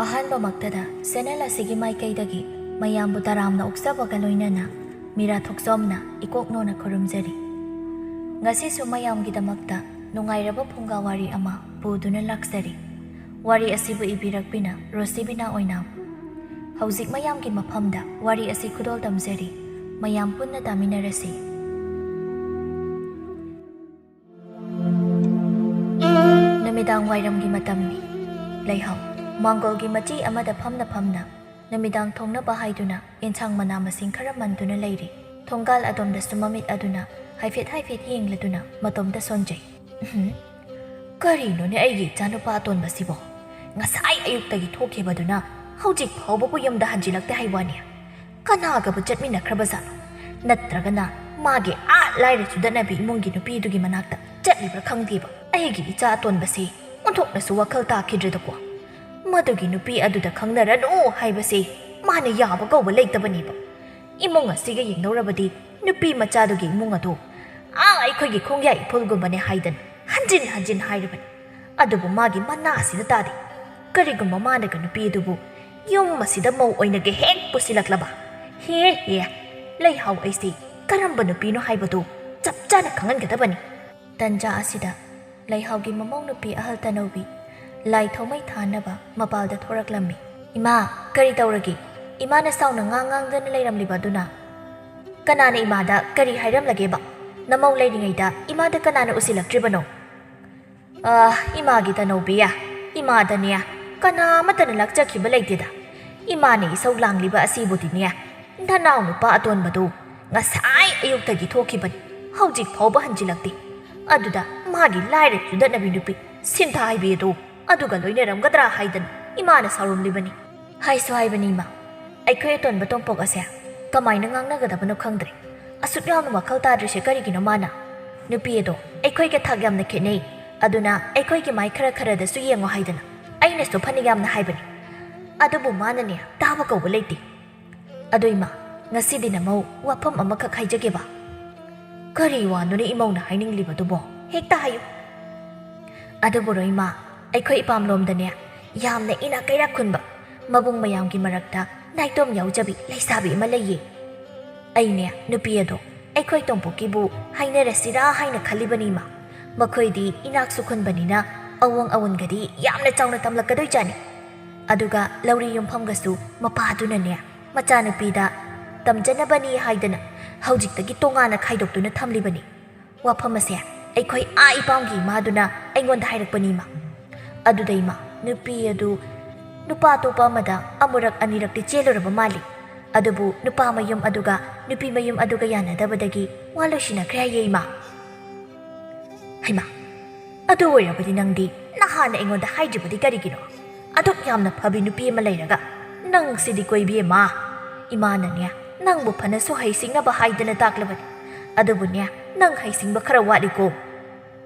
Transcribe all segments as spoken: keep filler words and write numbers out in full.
ꯑꯍꯥꯟꯕꯃꯛꯇꯗ channel ꯑꯁꯤꯒꯤ ꯃꯥꯏꯀꯩꯗꯒꯤ ꯃꯌꯥꯝꯕꯨ ꯇꯔꯥꯝꯅ ꯑꯣꯛꯆꯕꯒ ꯂꯣꯏꯅꯅ ꯃꯤꯔꯥ ꯊꯣꯛꯆꯣꯝꯅ ꯏꯀꯣꯛ ꯅꯣꯟꯅ ꯈꯨꯔꯨꯝꯖꯔꯤ꯫ ꯉꯁꯤꯁꯨ ꯃꯌꯥꯝꯒꯤꯗꯃꯛꯇ ꯅꯨꯡꯉꯥꯏꯔꯕ ꯐꯨꯡꯒꯥ ꯋꯥꯔꯤ ꯑꯃ ꯄꯨꯗꯨꯅ ꯂꯥꯛꯆꯔꯤ꯫ ꯋꯥꯔꯤ ꯑꯁꯤꯕꯨ ꯏꯕꯤꯔꯛꯄꯤꯅ ꯔꯣꯁꯤꯕꯤꯅꯥ ꯑꯣꯏꯅꯥꯝ꯫ ꯍꯧꯖꯤꯛ ꯃꯌꯥꯝꯒꯤ ꯃꯐꯝꯗ ꯋꯥꯔꯤ ꯑꯁꯤ ꯈꯨꯗꯣꯜ ꯇꯝꯖꯔꯤ꯫ ꯃꯌꯥꯝ ꯄꯨꯟꯅ ꯇꯥꯃꯤꯟꯅꯔꯁꯤ꯫ ꯅꯨꯃꯤꯗꯥꯡ ꯋꯥꯏꯔꯝꯒꯤ ꯃꯇꯝꯅꯤ꯫ ꯂꯩꯍꯥꯎ ꯃꯥꯡꯒꯣꯜꯒꯤ ꯃꯆꯤ ꯑꯃꯗ ꯐꯝꯅ ꯐꯝꯅ ꯅꯨꯃꯤꯗꯥꯡ ꯊꯣꯡꯅꯕ ꯍꯥꯏꯗꯨꯅ ꯌꯦꯟꯁꯥꯡ ꯃꯅꯥ ꯃꯁꯤꯡ ꯈꯔ ꯃꯟꯗꯨꯅ ꯂꯩꯔꯤ꯫ ꯊꯣꯡꯒꯥꯜ ꯑꯗꯣꯝꯗꯁꯨ ꯃꯃꯤꯠ ꯑꯗꯨꯅ ꯍꯥꯏꯐꯦꯠ ꯍꯥꯏꯐꯦꯠ ꯌꯦꯡꯂꯗꯨꯅ ꯃꯇꯣꯝꯇ ꯁꯣꯟꯖꯩ꯫ "ꯎꯝ, ꯀꯔꯤꯅꯣꯅꯦ ꯑꯩꯒꯤ ꯏꯆꯥꯅꯨꯄꯥ ꯑꯇꯣꯟꯕꯁꯤꯕꯣ? ꯉꯁꯥꯏ ꯑꯌꯨꯛꯇꯒꯤ ꯊꯣꯛꯈꯤꯕꯗꯨꯅ ꯍꯧꯖꯤꯛ ꯐꯥꯎꯕꯕꯨ ꯌꯨꯝꯗ ꯍꯟꯖꯤꯜꯂꯛꯇꯦ ꯍꯥꯏ ꯋꯥꯅꯤ꯫ ꯀꯅꯥꯒꯕꯨ ꯆꯠꯃꯤꯟꯅꯈ꯭ꯔꯕꯖꯥꯠꯅꯣ? ꯅꯠꯇ꯭ꯔꯒꯅ ꯃꯥꯒꯤ ꯑꯥ ꯂꯥꯏꯔ ꯆꯨꯗꯠꯅꯕꯤ ꯏꯃꯨꯡꯒꯤ ꯅꯨꯄꯤꯗꯨꯒꯤ ꯃꯅꯥꯛꯇ ꯆꯠꯂꯤꯕ꯭ꯔꯥ ꯈꯪꯗꯦꯕ꯫ ꯑꯩꯒꯤ ꯏꯆꯥ ꯑꯇꯣꯟꯕꯁꯤ ꯑꯣꯟꯊꯣꯛꯅꯁꯨ ꯋꯥꯈꯜ ꯇꯥꯈꯤꯗ꯭ꯔꯦꯗꯀꯣ꯫ ꯃꯗꯨꯒꯤ ꯅꯨꯄꯤ ꯑꯗꯨꯗ ꯈꯪꯅꯔꯅꯨ ꯍꯥꯏꯕꯁꯤ ꯃꯥꯅ ꯌꯥꯕ ꯀꯧꯕ ꯂꯩꯇꯕꯅꯦꯕ꯫ ꯏꯃꯨꯡ ꯑꯁꯤꯒ ꯌꯦꯡꯅꯧꯔꯕꯗꯤ ꯅꯨꯄꯤ ꯃꯆꯥꯗꯨꯒꯤ ꯏꯃꯨꯡ ꯑꯗꯨ ꯑꯥ ꯑꯩꯈꯣꯏꯒꯤ ꯈꯣꯡꯌꯥꯏ ꯏꯐꯨꯜꯒꯨꯝꯕꯅꯦ ꯍꯥꯏꯗꯅ ꯍꯟꯖꯤꯟ ꯍꯟꯖꯤꯟ ꯍꯥꯏꯔꯕꯅꯤ꯫ ꯑꯗꯨꯕꯨ ꯃꯥꯒꯤ ꯃꯅꯥ ꯑꯁꯤꯗ ꯇꯥꯗꯦ꯫ ꯀꯔꯤꯒꯨꯝꯕ ꯃꯥꯅꯒ ꯅꯨꯄꯤ ꯑꯗꯨꯕꯨ ꯌꯨꯝ ꯑꯁꯤꯗ ꯃꯧ ꯑꯣꯏꯅꯒ ꯍꯦꯛ ꯄꯨꯁꯤꯜꯂꯛꯂꯕ, ꯍꯦ ꯍꯦ, ꯂꯩꯍꯥꯎ ꯑꯩꯁꯤ ꯀꯔꯝꯕ ꯅꯨꯄꯤꯅꯣ ꯍꯥꯏꯕꯗꯨ ꯆꯞ ꯆꯥꯅ ꯈꯪꯍꯟꯒꯗꯕꯅꯤ꯫" ꯇꯟꯖꯥ ꯑꯁꯤꯗ ꯂꯩꯍꯥꯎꯒꯤ ꯃꯃꯧ ꯅꯨꯄꯤ ꯑꯍꯜ ꯇꯅꯧꯕꯤ ꯂꯥꯏ ꯊꯧꯃꯩ ꯊꯥꯅꯕ ꯃꯄꯥꯜꯗ ꯊꯣꯔꯛꯂꯝꯃꯤ꯫ "ꯏꯃꯥ, ꯀꯔꯤ ꯇꯧꯔꯒꯦ? ꯏꯃꯥꯅ ꯁꯥꯎꯅ ꯉꯥꯡ ꯉꯥꯡꯗꯅ ꯂꯩꯔꯝꯂꯤꯕ ꯑꯗꯨꯅ?" "ꯀꯅꯥꯅ ꯏꯃꯥꯗ ꯀꯔꯤ ꯍꯥꯏꯔꯝꯂꯒꯦꯕ? ꯅꯃꯧ ꯂꯩꯔꯤꯉꯩꯗ ꯏꯃꯥꯗ ꯀꯅꯥꯅ ꯎꯁꯤꯜꯂꯛꯇ꯭ꯔꯤꯕꯅꯣ?" "ꯑ, ꯏꯃꯥꯒꯤ ꯇꯅꯧꯕꯤ, ꯏꯃꯥꯗꯅꯦ ꯀꯅꯥ ꯑꯃꯠꯇꯅ ꯂꯥꯛꯆꯈꯤꯕ ꯂꯩꯇꯦꯗ꯫ ꯏꯃꯥꯅ ꯏꯁꯧ ꯂꯥꯡꯂꯤꯕ ꯑꯁꯤꯕꯨꯗꯤꯅꯦ, ꯅꯅꯥꯎ ꯅꯨꯄꯥ ꯑꯇꯣꯟꯕꯗꯨ ꯉꯁꯥꯏ ꯑꯌꯨꯛꯇꯒꯤ ꯊꯣꯛꯈꯤꯕꯅꯤ, ꯍꯧꯖꯤꯛ ꯐꯥꯎꯕ ꯍꯟꯖꯤꯜꯂꯛꯇꯦ꯫ ꯑꯗꯨꯗ ꯃꯥꯒꯤ ꯂꯥꯏꯔ ꯆꯨꯗꯠꯅꯕꯤ ꯅꯨꯄꯤ ꯁꯤꯟꯊꯥ ꯍꯥꯏꯕꯤ ꯑꯗꯨ ꯑꯗꯨꯒ ꯂꯣꯏꯅꯔꯝꯒꯗ꯭ꯔꯥ ꯍꯥꯏꯗꯅ ꯏꯃꯥꯅ ꯁꯥꯎꯔꯝꯂꯤꯕꯅꯤ꯫" ꯍꯥꯏꯁꯨ ꯍꯥꯏꯕꯅꯤ ꯏꯃꯥ, ꯑꯩꯈꯣꯏ ꯑꯇꯣꯟꯕ ꯇꯣꯝꯄꯣꯛ ꯑꯁꯦ ꯀꯃꯥꯏꯅ ꯉꯥꯡꯅꯒꯗꯕꯅꯣ ꯈꯪꯗ꯭ꯔꯦ꯫ ꯑꯁꯨꯛ ꯌꯥꯝꯅ ꯋꯥꯈꯜ ꯇꯥꯗ꯭ꯔꯤꯁꯦ ꯀꯔꯤꯒꯤꯅꯣ ꯃꯥꯅ? ꯅꯨꯄꯤ ꯑꯗꯣ ꯑꯩꯈꯣꯏꯒ ꯊꯥꯛ ꯌꯥꯝꯅ ꯈꯦꯠꯅꯩ, ꯑꯗꯨꯅ ꯑꯩꯈꯣꯏꯒꯤ ꯃꯥꯏ ꯈꯔ ꯈꯔꯗꯁꯨ ꯌꯦꯡꯉꯣ ꯍꯥꯏꯗꯅ ꯑꯩꯅꯁꯨ ꯐꯅ ꯌꯥꯝꯅ ꯍꯥꯏꯕꯅꯤ꯫ ꯑꯗꯨꯕꯨ ꯃꯥꯅꯅꯦ ꯇꯥꯕ ꯀꯧꯕ ꯂꯩꯇꯦ꯫ ꯑꯗꯣ ꯏꯃꯥ, ꯉꯁꯤꯗꯤ ꯅꯃꯧ ꯋꯥꯐꯝ ꯑꯃꯈꯛ ꯍꯥꯏꯖꯒꯦꯕ꯫ ꯀꯔꯤ ꯋꯥꯅꯣꯅꯦ ꯏꯃꯧꯅ ꯍꯥꯏꯅꯤꯡꯂꯤꯕꯗꯨꯕꯣ? ꯍꯦꯛꯇ ꯍꯥꯏꯌꯨ꯫ ꯑꯗꯨꯕꯨꯔꯣ ꯏꯃꯥ, ꯑꯩꯈꯣꯏ ꯏꯄꯥꯝꯂꯣꯝꯗꯅꯦ ꯌꯥꯝꯅ ꯏꯅꯥꯛ ꯀꯩꯔꯥꯛ ꯈꯨꯟꯕ, ꯃꯕꯨꯡ ꯃꯌꯥꯝꯒꯤ ꯃꯔꯛꯇ ꯅꯥꯏꯇꯣꯝ ꯌꯥꯎꯖꯕꯤ ꯂꯩꯁꯥꯕꯤ ꯑꯃ ꯂꯩꯌꯦ꯫ ꯑꯩꯅꯦ ꯅꯨꯄꯤ ꯑꯗꯣ ꯑꯩꯈꯣꯏ ꯇꯣꯝꯄꯣꯛꯀꯤꯕꯨ ꯍꯥꯏꯅꯔꯁꯤꯔꯥ ꯍꯥꯏꯅ ꯈꯜꯂꯤꯕꯅꯤ ꯏꯃꯥ꯫ ꯃꯈꯣꯏꯗꯤ ꯏꯅꯥꯛꯁꯨ ꯈꯨꯟꯕꯅꯤꯅ ꯑꯋꯣꯡ ꯑꯋꯨꯟꯒꯗꯤ ꯌꯥꯝꯅ ꯆꯥꯎꯅ ꯇꯝꯂꯛꯀꯗꯣꯏꯖꯥꯠꯅꯤ꯫ ꯑꯗꯨꯒ ꯂꯧꯔꯤ ꯌꯨꯝꯐꯝꯒꯁꯨ ꯃꯄꯥꯗꯨꯅꯅꯦ ꯃꯆꯥꯅꯨꯄꯤꯗ ꯇꯝꯖꯅꯕꯅꯤ ꯍꯥꯏꯗꯅ ꯍꯧꯖꯤꯛꯇꯒꯤ ꯇꯣꯉꯥꯟꯅ ꯈꯥꯏꯗꯣꯛꯇꯨꯅ ꯊꯝꯂꯤꯕꯅꯤ꯫ ꯋꯥꯐꯝ ꯑꯁꯦ ꯑꯩꯈꯣꯏ ꯑꯥ ꯏꯄꯥꯝꯒꯤ ꯏꯃꯥꯗꯨꯅ ꯑꯩꯉꯣꯟꯗ ꯍꯥꯏꯔꯛꯄꯅꯤ ꯏꯃꯥ꯫ ꯑꯗꯨꯗ ꯏꯃꯥ, ꯅꯨꯄꯤ ꯑꯗꯨ ꯅꯨꯄꯥ ꯑꯇꯣꯞꯄ ꯑꯃꯗ ꯑꯃꯨꯔꯛ ꯑꯅꯤꯔꯛꯇꯤ ꯆꯦꯜꯂꯨꯔꯕ ꯃꯥꯜꯂꯤ꯫ ꯑꯗꯨꯕꯨ ꯅꯨꯄꯥ ꯃꯌꯨꯝ ꯑꯗꯨꯒ ꯅꯨꯄꯤ ꯃꯌꯨꯝ ꯑꯗꯨꯒ ꯌꯥꯅꯗꯕꯗꯒꯤ ꯋꯥ ꯂꯣꯏꯁꯤꯟꯅꯈ꯭ꯔꯦ ꯍꯥꯏꯌꯦ ꯏꯃꯥ꯫ ꯍꯩꯃꯥ, ꯑꯗꯨ ꯑꯣꯏꯔꯕꯗꯤ ꯅꯪꯗꯤ ꯅꯍꯥꯟꯅ ꯑꯩꯉꯣꯟꯗ ꯍꯥꯏꯗ꯭ꯔꯤꯕꯗꯤ ꯀꯔꯤꯒꯤꯅꯣ? ꯑꯗꯨꯛ ꯌꯥꯝꯅ ꯐꯕꯤ ꯅꯨꯄꯤ ꯑꯃ ꯂꯩꯔꯒ ꯅꯪ ꯁꯤꯗꯤ ꯀꯣ ꯏꯕꯦꯝꯃ꯫ ꯏꯃꯥꯅꯅꯦ ꯅꯪꯕꯨ ꯐꯅꯁꯨ ꯍꯩꯁꯤꯡꯅꯕ ꯍꯥꯏꯗꯅ ꯇꯥꯛꯂꯕꯅꯤ꯫ ꯑꯗꯨꯕꯨꯅꯦ ꯅꯪ ꯍꯩꯁꯤꯡꯕ ꯈꯔ ꯋꯥꯠꯂꯤꯀꯣ꯫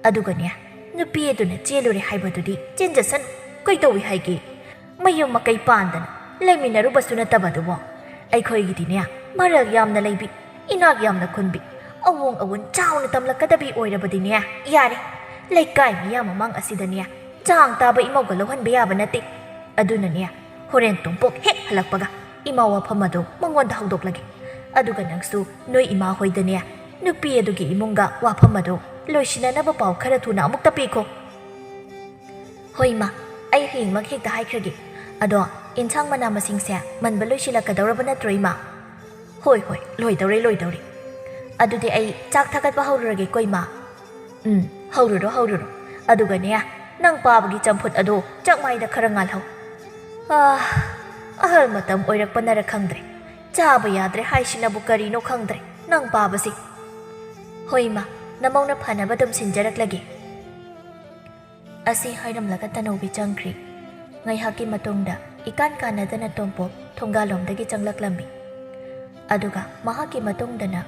ꯑꯗꯨꯒꯅꯦ ꯅꯨꯄꯤ ꯑꯗꯨꯅ ꯆꯦꯜꯂꯨꯔꯦ ꯍꯥꯏꯕꯗꯨꯗꯤ ꯆꯦꯟꯖꯁꯅꯨ꯫ ꯀꯩꯗꯧꯏ ꯍꯥꯏꯒꯦ? ꯃꯌꯨꯝ ꯃꯀꯩ ꯄꯥꯟꯗꯅ ꯂꯩꯃꯤꯟꯅꯔꯨꯕꯁꯨ ꯅꯠꯇꯕꯗꯨꯕꯣ꯫ ꯑꯩꯈꯣꯏꯒꯤꯗꯤꯅꯦ ꯃꯔꯜ ꯌꯥꯝꯅ ꯂꯩꯕꯤ, ꯏꯅꯥꯛ ꯌꯥꯝꯅ ꯈꯨꯟꯕꯤ, ꯑꯑꯣꯡ ꯑꯑꯣꯟ ꯆꯥꯎꯅ ꯇꯝꯂꯛꯀꯗꯕꯤ ꯑꯣꯏꯔꯕꯗꯤꯅꯦ ꯌꯥꯔꯦ꯫ ꯂꯩꯀꯥꯏ ꯃꯤꯌꯥꯝ ꯃꯃꯥꯡ ꯑꯁꯤꯗꯅꯦ ꯆꯥꯡ ꯇꯥꯕ ꯏꯃꯧꯒ ꯂꯧꯍꯟꯕ ꯌꯥꯕ ꯅꯠꯇꯦ꯫ ꯑꯗꯨꯅꯅꯦ ꯍꯣꯔꯦꯟ ꯇꯣꯝꯄꯣꯛ ꯍꯦꯛ ꯍꯜꯂꯛꯄꯒ ꯏꯃꯥ ꯋꯥꯐꯝ ꯑꯗꯨ ꯃꯉꯣꯟꯗ ꯍꯧꯗꯣꯛꯂꯒꯦ꯫ ꯑꯗꯨꯒ ꯅꯪꯁꯨ ꯅꯣꯏ ꯏꯃꯥ ꯍꯣꯏꯗꯅꯦ ꯅꯨꯄꯤ ꯑꯗꯨꯒꯤ ꯏꯃꯨꯡꯒ ꯋꯥꯐꯝ ꯑꯗꯨ ꯂꯣꯏꯁꯤꯟꯅꯅꯕ ꯄꯥꯎ ꯈꯔ ꯊꯨꯅ ꯑꯃꯨꯛꯇ ꯄꯤꯈꯣ꯫ ꯍꯣꯏ ꯏꯃꯥ, ꯑꯩ ꯍꯌꯦꯡꯃꯛ ꯍꯦꯛꯇ ꯍꯥꯏꯈ꯭ꯔꯒꯦ꯫ ꯑꯗꯣ ꯏꯟꯁꯥꯡ ꯃꯅꯥ ꯃꯁꯤꯡꯁꯦ ꯃꯟꯕ ꯂꯣꯏꯁꯤꯜꯂꯛꯀꯗꯧꯔꯕ ꯅꯠꯇ꯭ꯔꯣ ꯏꯃꯥ? ꯍꯣꯏ ꯍꯣꯏ, ꯂꯣꯏꯗꯧꯔꯦ ꯂꯣꯏꯗꯧꯔꯦ꯫ ꯑꯗꯨꯗꯤ ꯑꯩ ꯆꯥꯛ ꯊꯥꯒꯠꯄ ꯍꯧꯔꯨꯔꯒꯦꯀꯣ ꯏꯃꯥ꯫ ꯎꯝ, ꯍꯧꯔꯨꯔꯣ ꯍꯧꯔꯨꯔꯣ꯫ ꯑꯗꯨꯒꯅꯦ, ꯅꯪ ꯄꯥꯕꯒꯤ ꯆꯝꯐꯨꯠ ꯑꯗꯣ ꯆꯥꯛꯃꯥꯏꯗ ꯈꯔ ꯉꯥꯜꯍꯧ꯫ ꯑꯥ, ꯑꯍꯜ ꯃꯇꯝ ꯑꯣꯏꯔꯛꯄꯅꯔ ꯈꯪꯗ꯭ꯔꯦ, ꯆꯥꯕ ꯌꯥꯗ꯭ꯔꯦ ꯍꯥꯏꯁꯤꯅꯕꯨ ꯀꯔꯤꯅꯣ ꯈꯪꯗ꯭ꯔꯦ ꯅꯪ ꯄꯥꯕꯁꯤ꯫ ꯍꯣꯏ ꯏꯃꯥ, ꯅꯃꯧꯅ ꯐꯅꯕ ꯑꯗꯨꯝ ꯁꯤꯟꯖꯔꯛꯂꯒꯦ꯫ ꯑꯁꯤ ꯍꯥꯏꯔꯝꯂꯒ ꯇꯅꯧꯕꯤ ꯆꯪꯈ꯭ꯔꯤ꯫ ꯉꯥꯏꯍꯥꯛꯀꯤ ꯃꯇꯨꯡꯗ ꯏꯀꯥꯟ ꯀꯥꯟꯅꯗꯅ ꯇꯣꯝꯄꯣꯛ ꯊꯣꯡꯒꯥꯜꯂꯣꯝꯗꯒꯤ ꯆꯪꯂꯛꯂꯝꯃꯤ꯫ ꯑꯗꯨꯒ ꯃꯍꯥꯛꯀꯤ ꯃꯇꯨꯡꯗꯅ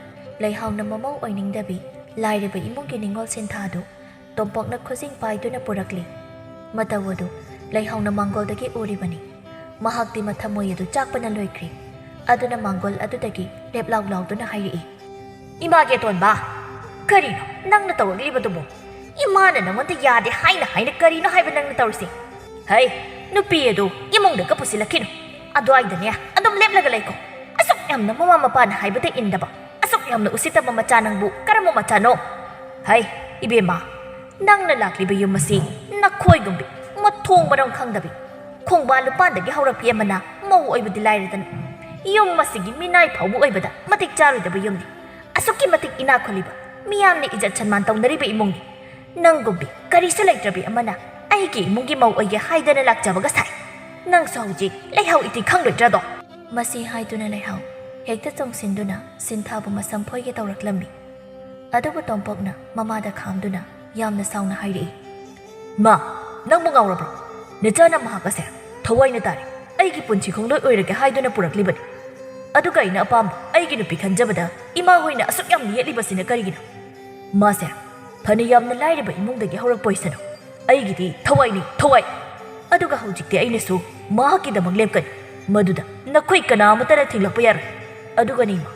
ꯂꯩꯍꯥꯎꯅ ꯃꯃꯧ ꯑꯣꯏꯅꯤꯡꯗꯕꯤ ꯂꯥꯏꯔꯕ ꯏꯃꯨꯡꯒꯤ ꯅꯤꯡꯉꯣꯜ ꯁꯤꯟꯊꯥꯗꯨ ꯇꯣꯝꯄꯣꯛꯅ ꯈꯨꯖꯤꯡ ꯄꯥꯏꯗꯨꯅ ꯄꯨꯔꯛꯂꯤ꯫ ꯃꯇꯧ ꯑꯗꯨ ꯂꯩꯍꯥꯎꯅ ꯃꯥꯡꯒꯣꯜꯗꯒꯤ ꯎꯔꯤꯕꯅꯤ꯫ ꯃꯍꯥꯛꯇꯤ ꯃꯊꯃꯣꯏ ꯑꯗꯨ ꯆꯥꯛꯄꯅ ꯂꯣꯏꯈ꯭ꯔꯦ꯫ ꯑꯗꯨꯅ ꯃꯥꯡꯒꯣꯜ ꯑꯗꯨꯗꯒꯤ ꯂꯦꯞꯂꯥꯎ ꯂꯥꯎꯗꯨꯅ ꯍꯥꯏꯔꯛꯏ, "ꯏꯃꯥꯒꯤ ꯑꯇꯣꯟꯕ, ꯀꯔꯤꯅꯣ ꯅꯪꯅ ꯇꯧꯔꯛꯂꯤꯕꯗꯨꯕꯨ? ꯏꯃꯥꯅ ꯅꯪꯉꯣꯟꯗ ꯌꯥꯗꯦ ꯍꯥꯏꯅ ꯍꯥꯏꯅ ꯀꯔꯤꯅꯣ ꯍꯥꯏꯕ ꯅꯪꯅ ꯇꯧꯔꯤꯁꯦ? "ꯍꯩ, ꯅꯨꯄꯤ ꯑꯗꯨ ꯏꯃꯨꯡꯗꯒ ꯄꯨꯁꯤꯜꯂꯛꯈꯤꯅꯨ꯫ ꯑꯗꯨꯋꯥꯏꯗꯅꯦ ꯑꯗꯨꯝ ꯂꯦꯞꯂꯒ ꯂꯩꯈꯣ꯫ ꯑꯁꯨꯛ ꯌꯥꯝꯅ ꯃꯃꯥ ꯃꯄꯥꯅ ꯍꯥꯏꯕꯗ ꯏꯟꯗꯕ, ꯑꯁꯨꯛ ꯌꯥꯝꯅ ꯎꯁꯤꯠꯇꯕ ꯃꯆꯥ ꯅꯪꯕꯨ ꯀꯔꯝꯕ ꯃꯆꯥꯅꯣ? ꯍꯩ, ꯏꯕꯦꯝꯃ, ꯅꯪꯅ ꯂꯥꯛꯂꯤꯕ ꯌꯨꯝ ꯑꯁꯤ ꯅꯈꯣꯏꯒꯨꯝꯕꯤ ꯃꯊꯣꯡ ꯃꯔꯝ ꯈꯪꯗꯕꯤ, ꯈꯣꯡꯕꯥꯟ ꯂꯨꯄꯥꯟꯗꯒꯤ ꯍꯧꯔꯛꯄꯤ ꯑꯃꯅ ꯃꯧ ꯑꯣꯏꯕꯗꯤ ꯂꯥꯏꯔꯗꯅ, ꯌꯨꯝ ꯑꯁꯤꯒꯤ ꯃꯤꯅꯥꯏ ꯐꯥꯎꯕ ꯑꯣꯏꯕꯗ ꯃꯇꯤꯛ ꯆꯥꯔꯣꯏꯗꯕ ꯌꯨꯝꯅꯤ꯫ ꯑꯁꯨꯛꯀꯤ ꯃꯇꯤꯛ ꯏꯅꯥꯛ ꯈꯨꯜꯂꯤꯕ, ꯃꯤꯌꯥꯝꯅ ꯏꯖꯠ ꯁꯟꯃꯥꯟ ꯇꯧꯅꯔꯤꯕ ꯏꯃꯨꯡꯅꯤ꯫ ꯅꯪꯒꯨꯝꯕꯤ ꯀꯔꯤꯁꯨ ꯂꯩꯇ꯭ꯔꯕꯤ ꯑꯃꯅ ꯑꯩꯒꯤ ꯏꯃꯨꯡꯒꯤ ꯃꯧ ꯑꯣꯏꯒꯦ ꯍꯥꯏꯗꯅ ꯂꯥꯛꯆꯕꯒ ꯁꯥꯏ꯫ ꯅꯪꯁꯨ ꯍꯧꯖꯤꯛ ꯂꯩꯍꯥꯎ ꯏꯇꯤ ꯈꯪꯂꯣꯏꯗ꯭ꯔꯗꯣ?" ꯃꯁꯤ ꯍꯥꯏꯗꯨꯅ ꯂꯩꯍꯥꯎ ꯍꯦꯛꯇ ꯆꯣꯡꯁꯤꯟꯗꯨꯅ ꯁꯤꯟꯊꯥꯕꯨ ꯃꯁꯝ ꯐꯣꯏꯒꯦ ꯇꯧꯔꯛꯂꯝꯃꯤ꯫ ꯑꯗꯨꯕꯨ ꯇꯣꯝꯄꯣꯛꯅ ꯃꯃꯥꯗ ꯈꯥꯝꯗꯨꯅ ꯌꯥꯝꯅ ꯁꯥꯎꯅ ꯍꯥꯏꯔꯛꯏ꯫ "ꯃꯥ, ꯅꯪꯕꯨ ꯉꯥꯎꯔꯕ꯭ꯔꯣ? ꯅꯆꯥꯅ ꯃꯍꯥꯛ ꯑꯁꯦ ꯊꯋꯥꯏꯅ ꯇꯥꯔꯦ, ꯑꯩꯒꯤ ꯄꯨꯟꯁꯤ ꯈꯣꯡꯂꯣꯏ ꯑꯣꯏꯔꯒꯦ ꯍꯥꯏꯗꯨꯅ ꯄꯨꯔꯛꯂꯤꯕꯅꯤ꯫ ꯑꯗꯨꯒ ꯑꯩꯅ ꯑꯄꯥꯝꯕ ꯑꯩꯒꯤ ꯅꯨꯄꯤ ꯈꯟꯖꯕꯗ ꯏꯃꯥ ꯍꯣꯏꯅ ꯑꯁꯨꯛ ꯌꯥꯝꯅ ꯌꯦꯠꯂꯤꯕꯁꯤꯅ ꯀꯔꯤꯒꯤꯅꯣ? ꯃꯥꯁꯦ ꯐꯅ ꯌꯥꯝꯅ ꯂꯥꯏꯔꯕ ꯏꯃꯨꯡꯗꯒꯤ ꯍꯧꯔꯛꯄ ꯑꯣꯏꯁꯅꯨ, ꯑꯩꯒꯤꯗꯤ ꯊꯋꯥꯏꯅꯤ, ꯊꯋꯥꯏ꯫ ꯑꯗꯨꯒ ꯍꯧꯖꯤꯛꯇꯤ ꯑꯩꯅꯁꯨ ꯃꯍꯥꯛꯀꯤꯗꯃꯛ ꯂꯦꯞꯀꯅꯤ꯫ ꯃꯗꯨꯗ ꯅꯈꯣꯏ ꯀꯅꯥ ꯑꯃꯠꯇꯅ ꯊꯤꯡꯂꯛꯄ ꯌꯥꯔꯣꯏ꯫ ꯑꯗꯨꯒꯅꯤ ꯏꯃꯥ,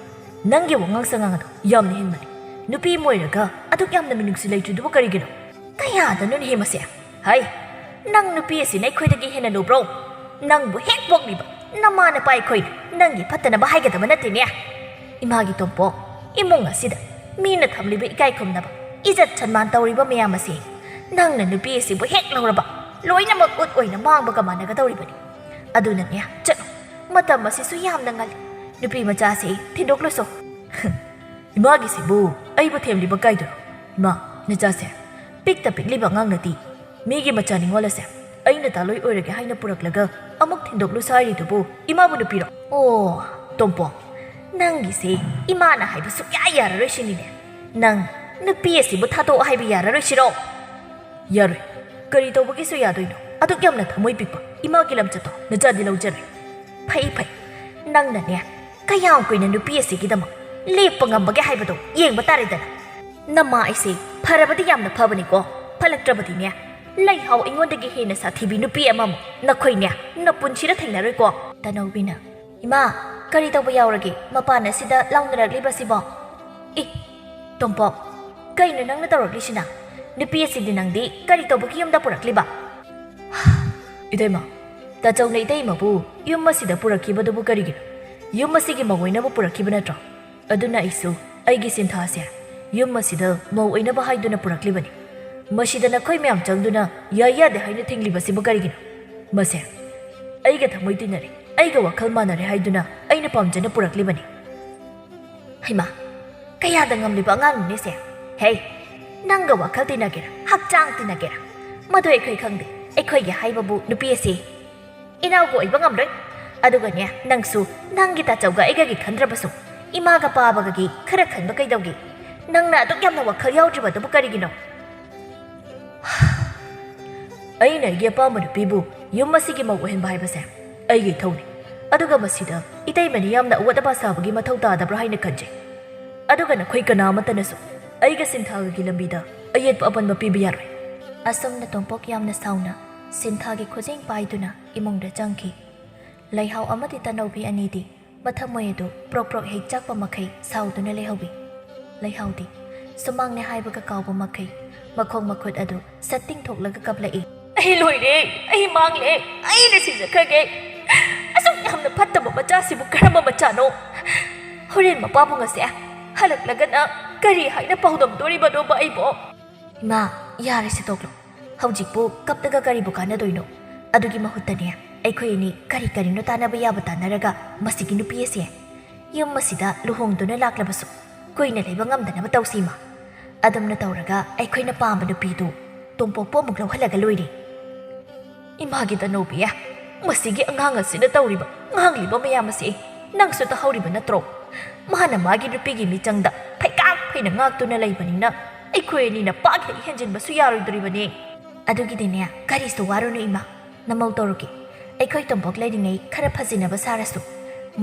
ꯅꯪꯒꯤ ꯋꯥꯉꯥꯡ ꯁꯉꯥꯡ ꯑꯗꯣ ꯌꯥꯝꯅ ꯍꯦꯟꯃꯜꯂꯤ꯫ ꯅꯨꯄꯤ ꯑꯃ ꯑꯣꯏꯔꯒ ꯑꯗꯨꯛ ꯌꯥꯝꯅ ꯃꯤꯅꯨꯡꯁꯤ ꯂꯩꯇ꯭ꯔꯤꯗꯨꯕꯨ ꯀꯔꯤꯒꯤꯅꯣ?" "ꯀꯌꯥꯗꯅꯣꯅꯦꯍꯦ ꯃꯁꯦ? ꯍꯩ, ꯅꯪ ꯅꯨꯄꯤ ꯑꯁꯤꯅ ꯑꯩꯈꯣꯏꯗꯒꯤ ꯍꯦꯟꯅ ꯂꯨꯕ꯭ꯔꯣ? ꯅꯪꯕꯨ ꯍꯦꯛ ꯄꯣꯛꯂꯤꯕ ꯅꯃꯥ ꯅꯄꯥ ꯑꯩꯈꯣꯏꯅ ꯅꯪꯒꯤ ꯐꯠꯇꯅꯕ ꯍꯥꯏꯒꯗꯕ ꯅꯠꯇꯦꯅꯦ꯫ ꯏꯃꯥꯒꯤ ꯇꯣꯝꯄꯣꯛ, ꯏꯃꯨꯡ ꯑꯁꯤꯗ ꯃꯤꯅ ꯊꯝꯂꯤꯕ ꯏꯀꯥꯏ ꯈꯨꯝꯅꯕ, ꯏꯖꯠ ꯁꯟꯃꯥꯟ ꯇꯧꯔꯤꯕ ꯃꯌꯥꯝ ꯑꯁꯤ ꯅꯪꯅ ꯅꯨꯄꯤ ꯑꯁꯤꯕꯨ ꯍꯦꯛ ꯂꯧꯔꯕ ꯂꯣꯏꯅꯃꯛ ꯎꯠ ꯑꯣꯏꯅ ꯃꯥꯡꯕꯒ ꯃꯥꯟꯅꯒꯗꯧꯔꯤꯕꯅꯤ꯫ ꯑꯗꯨꯅꯅꯦ, ꯆꯠꯂꯣ, ꯃꯇꯝ ꯑꯁꯤꯁꯨ ꯌꯥꯝꯅ ꯉꯜꯂꯤ꯫ ꯅꯨꯄꯤ ꯃꯆꯥꯁꯤ ꯊꯤꯟꯗꯣꯛꯂꯨꯁꯣ꯫" "ꯏꯃꯥꯒꯤꯁꯤꯕꯨ ꯑꯩꯕꯨ ꯊꯦꯝꯂꯤꯕ ꯀꯥꯏꯗꯨꯔꯣ? ꯏꯃꯥ, ꯅꯆꯥꯁꯦ ꯄꯤꯛꯇ ꯄꯤꯛꯂꯤꯕ ꯑꯉꯥꯡ ꯅꯠꯇꯦ꯫ ꯃꯤꯒꯤ ꯃꯆꯥ ꯅꯤꯡꯉꯣꯜ ꯑꯁꯦ ꯑꯩꯅ ꯇꯥꯂꯣꯏ ꯑꯣꯏꯔꯒꯦ ꯍꯥꯏꯅ ꯄꯨꯔꯛꯂꯒ ꯑꯃꯨꯛ ꯊꯤꯟꯗꯣꯛꯂꯨꯁꯣ ꯍꯥꯏꯔꯤꯗꯨꯕꯨ ꯏꯃꯥꯕꯨ ꯅꯨꯄꯤꯔꯣ?" "ꯑꯣ, ꯇꯣꯝꯄꯣꯛ, ꯅꯪꯒꯤꯁꯦ ꯏꯃꯥꯅ ꯍꯥꯏꯕ ꯁꯨꯛꯌꯥ ꯌꯥꯔꯔꯣꯏ ꯁꯤꯅꯤꯅꯦ꯫ ꯅꯪ ꯅꯨꯄꯤ ꯑꯁꯤꯕꯨ ꯊꯥꯗꯣꯛꯑꯣ ꯍꯥꯏꯕ ꯌꯥꯔꯔꯣꯏ ꯁꯤꯔꯣ?" "ꯌꯥꯔꯣꯏ꯫ ꯀꯔꯤ ꯇꯧꯕꯒꯤꯁꯨ ꯌꯥꯗꯣꯏꯅꯣ? ꯑꯗꯨꯛ ꯌꯥꯝꯅ ꯊꯃꯣꯏ ꯄꯤꯛꯄ ꯏꯃꯥꯒꯤ ꯂꯝꯆꯠꯇꯣ ꯅꯆꯥꯗꯤ ꯂꯧꯖꯔꯣꯏ꯫" "ꯐꯩ, ꯐꯩ꯫ ꯅꯪꯅꯅꯦ ꯀꯌꯥꯝ ꯀꯨꯏꯅ ꯅꯨꯄꯤ ꯑꯁꯤꯒꯤꯗꯃꯛ ꯂꯦꯞꯄ ꯉꯝꯕꯒꯦ ꯍꯥꯏꯕꯗꯣ ꯌꯦꯡꯕ ꯇꯥꯔꯦꯗꯅ꯫ ꯅꯃꯥ ꯑꯩꯁꯦ ꯐꯔꯕꯗꯤ ꯌꯥꯝꯅ ꯐꯕꯅꯤꯀꯣ, ꯐꯠꯂꯛꯇ꯭ꯔꯕꯗꯤꯅꯦ, ꯂꯩꯍꯥꯎ ꯑꯩꯉꯣꯟꯗꯒꯤ ꯍꯦꯟꯅ ꯁꯥꯊꯤꯕꯤ ꯅꯨꯄꯤ ꯑꯃꯃꯨꯛ ꯅꯈꯣꯏꯅꯦ ꯅꯄꯨꯟꯁꯤꯗ ꯊꯦꯡꯅꯔꯣꯏꯀꯣ꯫" ꯇꯅꯧꯕꯤꯅ, "ꯏꯃꯥ, ꯀꯔꯤ ꯇꯧꯕ ꯌꯥꯎꯔꯒꯦ ꯃꯄꯥꯟ ꯑꯁꯤꯗ ꯂꯥꯎꯅꯔꯛꯂꯤꯕꯁꯤꯕꯣ?" "ꯏ, ꯇꯣꯝꯄꯣꯛ, ꯀꯩꯅꯣ ꯅꯪꯅ ꯇꯧꯔꯛꯂꯤꯁꯤꯅ? ꯅꯨꯄꯤ ꯑꯁꯤꯗꯤ ꯅꯪꯗꯤ ꯀꯔꯤ ꯇꯧꯕꯒꯤ ꯌꯨꯝꯗ ꯄꯨꯔꯛꯂꯤꯕ?" ꯏꯇꯩꯃ, ꯇꯥꯆꯧꯅ ꯏꯇꯩꯃꯕꯨ ꯌꯨꯝ ꯑꯁꯤꯗ ꯄꯨꯔꯛꯈꯤꯕꯗꯨꯕꯨ ꯀꯔꯤꯒꯤꯅꯣ? ꯌꯨꯝ ꯑꯁꯤꯒꯤ ꯃꯧ ꯑꯣꯏꯅꯕ ꯄꯨꯔꯛꯈꯤꯕ ꯅꯠꯇ꯭ꯔꯣ? ꯑꯗꯨꯅ ꯑꯩꯁꯨ ꯑꯩꯒꯤ ꯁꯤꯟꯊꯥꯁꯦ ꯌꯨꯝ ꯑꯁꯤꯗ ꯃꯧ ꯑꯣꯏꯅꯕ ꯍꯥꯏꯗꯨꯅ ꯄꯨꯔꯛꯂꯤꯕꯅꯤ꯫ ꯃꯁꯤꯗ ꯅꯈꯣꯏ ꯃꯌꯥꯝ ꯆꯪꯗꯨꯅ ꯌꯥꯏ ꯌꯥꯗꯦ ꯍꯥꯏꯅ ꯊꯤꯡꯂꯤꯕꯁꯤꯕꯨ ꯀꯔꯤꯒꯤꯅꯣ? ꯃꯁꯦ ꯑꯩꯒ ꯊꯃꯣꯏ ꯇꯤꯟꯅꯔꯦ, ꯑꯩꯒ ꯋꯥꯈꯜ ꯃꯥꯟꯅꯔꯦ ꯍꯥꯏꯗꯨꯅ ꯑꯩꯅ ꯄꯥꯝꯖꯅ ꯄꯨꯔꯛꯂꯤꯕꯅꯤ꯫ ꯍꯩꯃꯥ, ꯀꯌꯥꯗ ꯉꯝꯂꯤꯕ ꯑꯉꯥꯡꯅꯣꯅꯦ ꯁꯦ? ꯍꯦ, ꯅꯪꯒ ꯋꯥꯈꯜ ꯇꯤꯟꯅꯒꯦꯔꯥ, ꯍꯛꯆꯥꯡ ꯇꯤꯟꯅꯒꯦꯔꯥ, ꯃꯗꯨ ꯑꯩꯈꯣꯏ ꯈꯪꯗꯦ꯫ ꯑꯩꯈꯣꯏꯒꯤ ꯍꯥꯏꯕꯕꯨ ꯅꯨꯄꯤ ꯑꯁꯤ ꯏꯅꯥꯎꯒ ꯑꯣꯏꯕ ꯉꯝꯂꯣꯏ꯫ ꯑꯗꯨꯒꯅꯦ, ꯅꯪꯁꯨ ꯅꯪꯒꯤ ꯇꯥꯆꯧꯒ ꯑꯩꯒꯒꯤ ꯈꯟꯗ꯭ꯔꯕꯁꯨ ꯏꯃꯥꯒ ꯄꯥꯕꯒꯒꯤ ꯈꯔ ꯈꯟꯕ ꯀꯩꯗꯧꯒꯦ? ꯅꯪꯅ ꯑꯗꯨꯛ ꯌꯥꯝꯅ ꯋꯥꯈꯜ ꯌꯥꯎꯗ꯭ꯔꯤꯕ ꯑꯗꯨꯕꯨ ꯀꯔꯤꯒꯤꯅꯣ? ꯑꯩꯅ ꯑꯩꯒꯤ ꯑꯄꯥꯝꯕ ꯅꯨꯄꯤꯕꯨ ꯌꯨꯝ ꯑꯁꯤꯒꯤ ꯃꯧ ꯑꯣꯏꯍꯟꯕ ꯍꯥꯏꯕꯁꯦ ꯑꯩꯒꯤ ꯏꯊꯧꯅꯤ꯫ ꯑꯗꯨꯒ ꯃꯁꯤꯗ ꯏꯇꯩꯃꯅ ꯌꯥꯝꯅ ꯑꯋꯥꯠ ꯑꯄꯥ ꯁꯥꯕꯒꯤ ꯃꯊꯧ ꯇꯥꯗꯕ꯭ꯔꯥ ꯍꯥꯏꯅ ꯈꯟꯖꯩ꯫ ꯑꯗꯨꯒ ꯅꯈꯣꯏ ꯀꯅꯥ ꯑꯃꯠꯇꯅꯁꯨ ꯑꯩꯒ ꯁꯤꯟꯊꯥꯒꯒꯤ ꯂꯝꯕꯤꯗ ꯑꯌꯦꯠꯄ ꯑꯄꯟꯕ ꯄꯤꯕ ꯌꯥꯔꯣꯏ꯫ ꯑꯁꯨꯝꯅ ꯇꯣꯝꯄꯣꯛ ꯌꯥꯝꯅ ꯁꯥꯎꯅ ꯁꯤꯟꯊꯥꯒꯤ ꯈꯨꯖꯤꯡ ꯄꯥꯏꯗꯨꯅ ꯏꯃꯨꯡꯗ ꯆꯪꯈꯤ꯫ ꯂꯩꯍꯥꯎ ꯑꯃꯗꯤ ꯇꯅꯧꯕꯤ ꯑꯅꯤꯗꯤ ꯃꯊꯃꯣꯏ ꯑꯗꯨ ꯄ꯭ꯔꯣꯛ ꯄ꯭ꯔꯣꯛ ꯍꯦꯛ ꯆꯥꯛꯄ ꯃꯈꯩ ꯁꯥꯎꯗꯨꯅ ꯂꯩꯍꯧꯏ꯫ ꯂꯩꯍꯥꯎꯗꯤ ꯁꯨꯃꯥꯡꯅꯦ ꯍꯥꯏꯕꯒ ꯀꯥꯎꯕ ꯃꯈꯩ ꯃꯈꯣꯡ ꯃꯈꯨꯠ ꯑꯗꯨ ꯁꯠ ꯇꯤꯡꯊꯣꯛꯂꯒ ꯀꯞꯂꯛꯏ꯫ "ꯑꯩ ꯂꯣꯏꯔꯦ, ꯑꯩ ꯃꯥꯡꯂꯦ, ꯑꯩꯅ ꯁꯤꯖꯈ꯭ꯔꯒꯦ꯫ ꯑꯁꯨꯛ ꯌꯥꯝꯅ ꯐꯠꯇꯕ ꯃꯆꯥꯁꯤꯕꯨ ꯀꯔꯝꯕ ꯃꯆꯥꯅꯣ? ꯍꯣꯔꯦꯟ ꯃꯄꯥꯕꯨꯡ ꯑꯁꯦ ꯍꯜꯂꯛꯂꯒꯅ ꯀꯔꯤ ꯍꯥꯏꯅ ꯄꯥꯎꯗꯝꯗꯣꯔꯤꯕꯅꯣꯕ ꯑꯩꯕꯣ?" "ꯏꯃꯥ, ꯌꯥꯔꯦꯁꯦ ꯇꯣꯛꯂꯣ꯫ ꯍꯧꯖꯤꯛꯄꯨ ꯀꯞꯂꯒ ꯀꯔꯤꯕꯨ ꯀꯥꯟꯅꯗꯣꯏꯅꯣ? ꯑꯗꯨꯒꯤ ꯃꯍꯨꯠꯇꯅꯦ, ꯑꯩꯈꯣꯏ ꯑꯅꯤ ꯀꯔꯤ ꯀꯔꯤꯅꯣ ꯇꯥꯟꯅꯕ ꯌꯥꯕ ꯇꯥꯟꯅꯔꯒ ꯃꯁꯤꯒꯤ ꯅꯨꯄꯤ ꯑꯁꯦ ꯌꯨꯝ ꯑꯁꯤꯗ ꯂꯨꯍꯣꯡꯗꯨꯅ ꯂꯥꯛꯂꯕꯁꯨ ꯀꯨꯏꯅ ꯂꯩꯕ ꯉꯝꯗꯅꯕ ꯇꯧꯁꯤ ꯏꯃꯥ꯫ ꯑꯗꯨꯝꯅ ꯇꯧꯔꯒ ꯑꯩꯈꯣꯏꯅ ꯄꯥꯝꯕ ꯅꯨꯄꯤꯗꯨ ꯇꯣꯝꯄꯣꯛꯄꯨ ꯑꯃꯨꯛ ꯂꯧꯍꯜꯂꯒ ꯂꯣꯏꯔꯦ꯫" "ꯏꯃꯥꯒꯤ ꯇꯅꯧꯕꯤ, ꯃꯁꯤꯒꯤ ꯑꯉꯥꯡ ꯑꯁꯤꯅ ꯇꯧꯔꯤꯕ ꯉꯥꯡꯂꯤꯕ ꯃꯌꯥꯝ ꯑꯁꯤ ꯅꯪꯁꯨ ꯇꯥꯍꯧꯔꯤꯕ ꯅꯠꯇ꯭ꯔꯣ? ꯃꯥꯅ ꯃꯥꯒꯤ ꯅꯨꯄꯤꯒꯤ ꯃꯤꯆꯪꯗ ꯐꯩꯀꯥꯛ ꯐꯩꯅ ꯉꯥꯛꯇꯨꯅ ꯂꯩꯕꯅꯤꯅ ꯑꯩꯈꯣꯏ ꯑꯅꯤꯅ ꯄꯥꯛ ꯍꯦꯛ ꯍꯦꯟꯖꯤꯟꯕꯁꯨ ꯌꯥꯔꯣꯏꯗꯣꯔꯤꯕꯅꯤ꯫" "ꯑꯗꯨꯒꯤꯗꯤꯅꯦ, ꯀꯔꯤꯁꯨ ꯋꯥꯔꯨꯅꯨ ꯏꯃꯥ, ꯅꯃꯧ ꯇꯧꯔꯨꯒꯦ꯫ ꯑꯩꯈꯣꯏ ꯇꯣꯝꯄꯣꯛ ꯂꯩꯔꯤꯉꯩ ꯈꯔ ꯐꯖꯤꯟꯅꯕ ꯁꯥꯔꯁꯨ,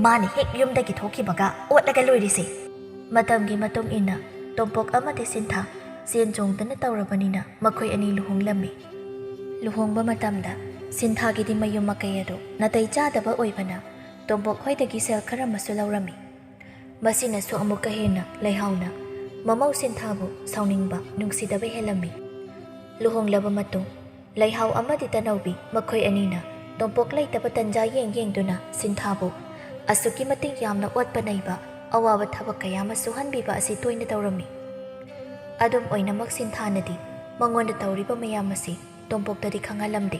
ꯃꯥꯅ ꯍꯦꯛ ꯌꯨꯝꯗꯒꯤ ꯊꯣꯛꯈꯤꯕꯒ ꯑꯣꯠꯂꯒ ꯂꯣꯏꯔꯤꯁꯦ꯫" ꯃꯇꯝꯒꯤ ꯃꯇꯨꯡ ꯏꯟꯅ ꯇꯣꯝꯄꯣꯛ ꯑꯃꯗꯤ ꯁꯤꯟꯊꯥ ꯆꯦꯟ ꯆꯣꯡꯗꯅ ꯇꯧꯔꯕꯅꯤꯅ ꯃꯈꯣꯏ ꯑꯅꯤ ꯂꯨꯍꯣꯡꯂꯝꯃꯤ꯫ ꯂꯨꯍꯣꯡꯕ ꯃꯇꯝꯗ ꯁꯤꯟꯊꯥꯒꯤꯗꯤ ꯃꯌꯨꯝ ꯃꯀꯩ ꯑꯗꯨ ꯅꯥꯇꯩ ꯆꯥꯗꯕ ꯑꯣꯏꯕꯅ ꯇꯣꯝꯄꯣꯛ ꯈꯣꯏꯗꯒꯤ ꯁꯦꯜ ꯈꯔ ꯑꯃꯁꯨ ꯂꯧꯔꯝꯃꯤ꯫ ꯃꯁꯤꯅꯁꯨ ꯑꯃꯨꯛꯀ ꯍꯦꯟꯅ ꯂꯩꯍꯥꯎꯅ ꯃꯃꯧ ꯁꯤꯟꯊꯥꯕꯨ ꯁꯥꯎꯅꯤꯡꯕ, ꯅꯨꯡꯁꯤꯗꯕ ꯍꯦꯜꯂꯝꯃꯤ꯫ ꯂꯨꯍꯣꯡꯂꯕ ꯃꯇꯨꯡ ꯂꯩꯍꯥꯎ ꯑꯃꯗꯤ ꯇꯅꯧꯕꯤ ꯃꯈꯣꯏ ꯑꯅꯤꯅ ꯇꯣꯝꯄꯣꯛ ꯂꯩꯇꯕ ꯇꯟꯖꯥ ꯌꯦꯡ ꯌꯦꯡꯗꯨꯅ ꯁꯤꯟꯊꯥꯕꯨ ꯑꯁꯨꯛꯀꯤ ꯃꯇꯤꯛ ꯌꯥꯝꯅ ꯑꯣꯠꯄ ꯅꯩꯕ, ꯑꯋꯥꯕ ꯊꯕꯛ ꯀꯌꯥ ꯑꯃ ꯁꯨꯍꯟꯕꯤꯕ ꯑꯁꯤ ꯇꯣꯏꯅ ꯇꯧꯔꯝꯃꯤ꯫ ꯑꯗꯨꯝ ꯑꯣꯏꯅꯃꯛ ꯁꯤꯟꯊꯥꯅꯗꯤ ꯃꯉꯣꯟꯗ ꯇꯧꯔꯤꯕ ꯃꯌꯥꯝ ꯑꯁꯤ ꯇꯣꯝꯄꯣꯛꯇꯗꯤ ꯈꯪꯍꯜꯂꯝꯗꯦ꯫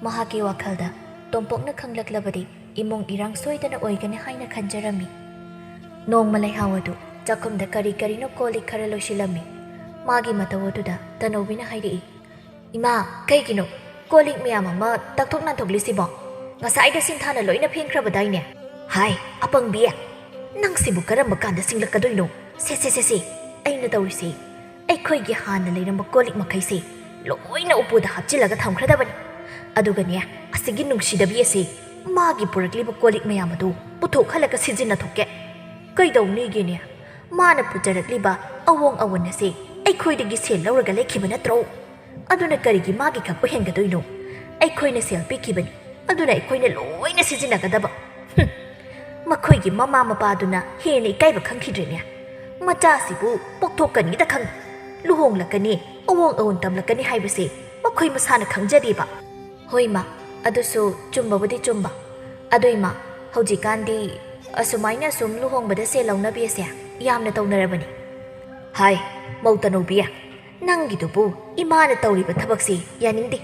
ꯃꯍꯥꯛꯀꯤ ꯋꯥꯈꯜꯗ ꯇꯣꯝꯄꯣꯛꯅ ꯈꯪꯂꯛꯂꯕꯗꯤ ꯏꯃꯨꯡ ꯏꯔꯥꯡ ꯁꯣꯏꯗꯅ ꯑꯣꯏꯒꯅꯤ ꯍꯥꯏꯅ ꯈꯟꯖꯔꯝꯃꯤ꯫ ꯅꯣꯡꯃ ꯂꯩꯍꯥꯎ ꯑꯗꯨ ꯆꯥꯛꯈꯨꯝꯗ ꯀꯔꯤ ꯀꯔꯤꯅꯣ ꯀꯣꯜ ꯂꯤꯛ ꯈꯔ ꯂꯣꯏꯁꯤꯜꯂꯝꯃꯤ꯫ ꯃꯥꯒꯤ ꯃꯇꯧ ꯑꯗꯨꯗ ꯇꯅꯧꯕꯤꯅ ꯍꯥꯏꯔꯛꯏ, "ꯏꯃꯥ, ꯀꯩꯒꯤꯅꯣ ꯀꯣꯜ ꯂꯤꯛ ꯃꯌꯥꯝ ꯑꯃ ꯇꯛꯊꯣꯛ ꯅꯥꯟꯊꯣꯛꯂꯤꯁꯤꯕꯣ? ꯉꯁꯥꯏꯗ ꯁꯤꯟꯊꯥꯅ ꯂꯣꯏꯅ ꯐꯦꯡꯈ꯭ꯔꯕꯗꯥꯏꯅꯦ?" "ꯍꯥꯏ, ꯑꯄꯪꯕꯤ, ꯅꯪꯁꯤꯕꯨ ꯀꯔꯝꯕ ꯀꯥꯟꯗ ꯁꯤꯡꯂꯛꯀꯗꯣꯏꯅꯣ? ꯁꯦ, ꯁꯦ, ꯁꯦ, ꯁꯦ, ꯑꯩꯅ ꯇꯧꯔꯤꯁꯤ, ꯑꯩꯈꯣꯏꯒꯤ ꯍꯥꯟꯅ ꯂꯩꯔꯝꯕ ꯀꯣꯜ ꯂꯤꯛ ꯃꯈꯩꯁꯦ ꯂꯣꯏꯅ ꯎꯄꯨꯗ ꯍꯥꯞꯆꯤꯜꯂꯒ ꯊꯝꯈ꯭ꯔꯗꯕꯅꯤ꯫ ꯑꯗꯨꯒꯅꯦ, ꯑꯁꯤꯒꯤ ꯅꯨꯡꯁꯤꯗꯕꯤ ꯑꯁꯤ ꯃꯥꯒꯤ ꯄꯨꯔꯛꯂꯤꯕ ꯀꯣꯜ ꯂꯤꯛ ꯃꯌꯥꯝ ꯑꯗꯨ ꯄꯨꯊꯣꯛꯍꯜꯂꯒ ꯁꯤꯖꯤꯟꯅꯊꯣꯛꯀꯦ꯫ ꯀꯩꯗꯧꯅꯤꯒꯦꯅꯦ? ꯃꯥꯅ ꯄꯨꯖꯔꯛꯂꯤꯕ ꯑꯑꯣꯡ ꯑꯑꯣꯟ ꯑꯁꯤ ꯑꯩꯈꯣꯏꯗꯒꯤ ꯁꯦꯜ ꯂꯧꯔꯒ ꯂꯩꯈꯤꯕ ꯅꯠꯇ꯭ꯔꯣ? ꯑꯗꯨꯅ ꯀꯔꯤꯒꯤ ꯃꯥꯒꯤ ꯈꯛ ꯑꯣꯏꯍꯟꯒꯗꯣꯏꯅꯣ? ꯑꯩꯈꯣꯏꯅ ꯁꯦꯜ ꯄꯤꯈꯤꯕꯅꯤ, ꯑꯗꯨꯅ ꯑꯩꯈꯣꯏꯅ ꯂꯣꯏꯅ ꯁꯤꯖꯤꯟꯅꯒꯗꯕ꯫ ꯍꯨꯝ, ꯃꯈꯣꯏꯒꯤ ꯃꯃꯥ ꯃꯄꯥꯗꯨꯅ ꯍꯦꯟꯅ ꯏꯀꯥꯏꯕ ꯈꯪꯈꯤꯗ꯭ꯔꯦꯅꯦ꯫ ꯃꯆꯥꯁꯤꯕꯨ ꯄꯣꯛꯊꯣꯛꯀꯅꯤꯗ ꯈꯪ, ꯂꯨꯍꯣꯡꯂꯛꯀꯅꯤ, ꯑꯑꯣꯡ ꯑꯑꯣꯟ ꯇꯝꯂꯛꯀꯅꯤ ꯍꯥꯏꯕꯁꯦ ꯃꯈꯣꯏ ꯃꯁꯥꯅ ꯈꯪꯖꯗꯦꯕ꯫ ꯍꯣꯏ ꯃꯥ, ꯑꯗꯨꯁꯨ ꯆꯨꯝꯕꯕꯨꯗꯤ ꯆꯨꯝꯕ꯫ ꯑꯗꯨ ꯏꯃꯥ, ꯍꯧꯖꯤꯛꯀꯥꯟꯗꯤ ꯑꯁꯨꯃꯥꯏꯅ ꯁꯨꯝ ꯂꯨꯍꯣꯡꯕꯗ ꯁꯦꯜ ꯂꯧꯅꯕꯤ ꯑꯁꯦ ꯌꯥꯝꯅ ꯇꯧꯅꯔꯕꯅꯤ꯫ ꯍꯥꯏ, ꯃꯧ ꯇꯅꯧꯕꯤ, ꯅꯪꯒꯤꯗꯨꯕꯨ ꯏꯃꯥꯅ ꯇꯧꯔꯤꯕ ꯊꯕꯛꯁꯤ ꯌꯥꯅꯤꯡꯗꯦ꯫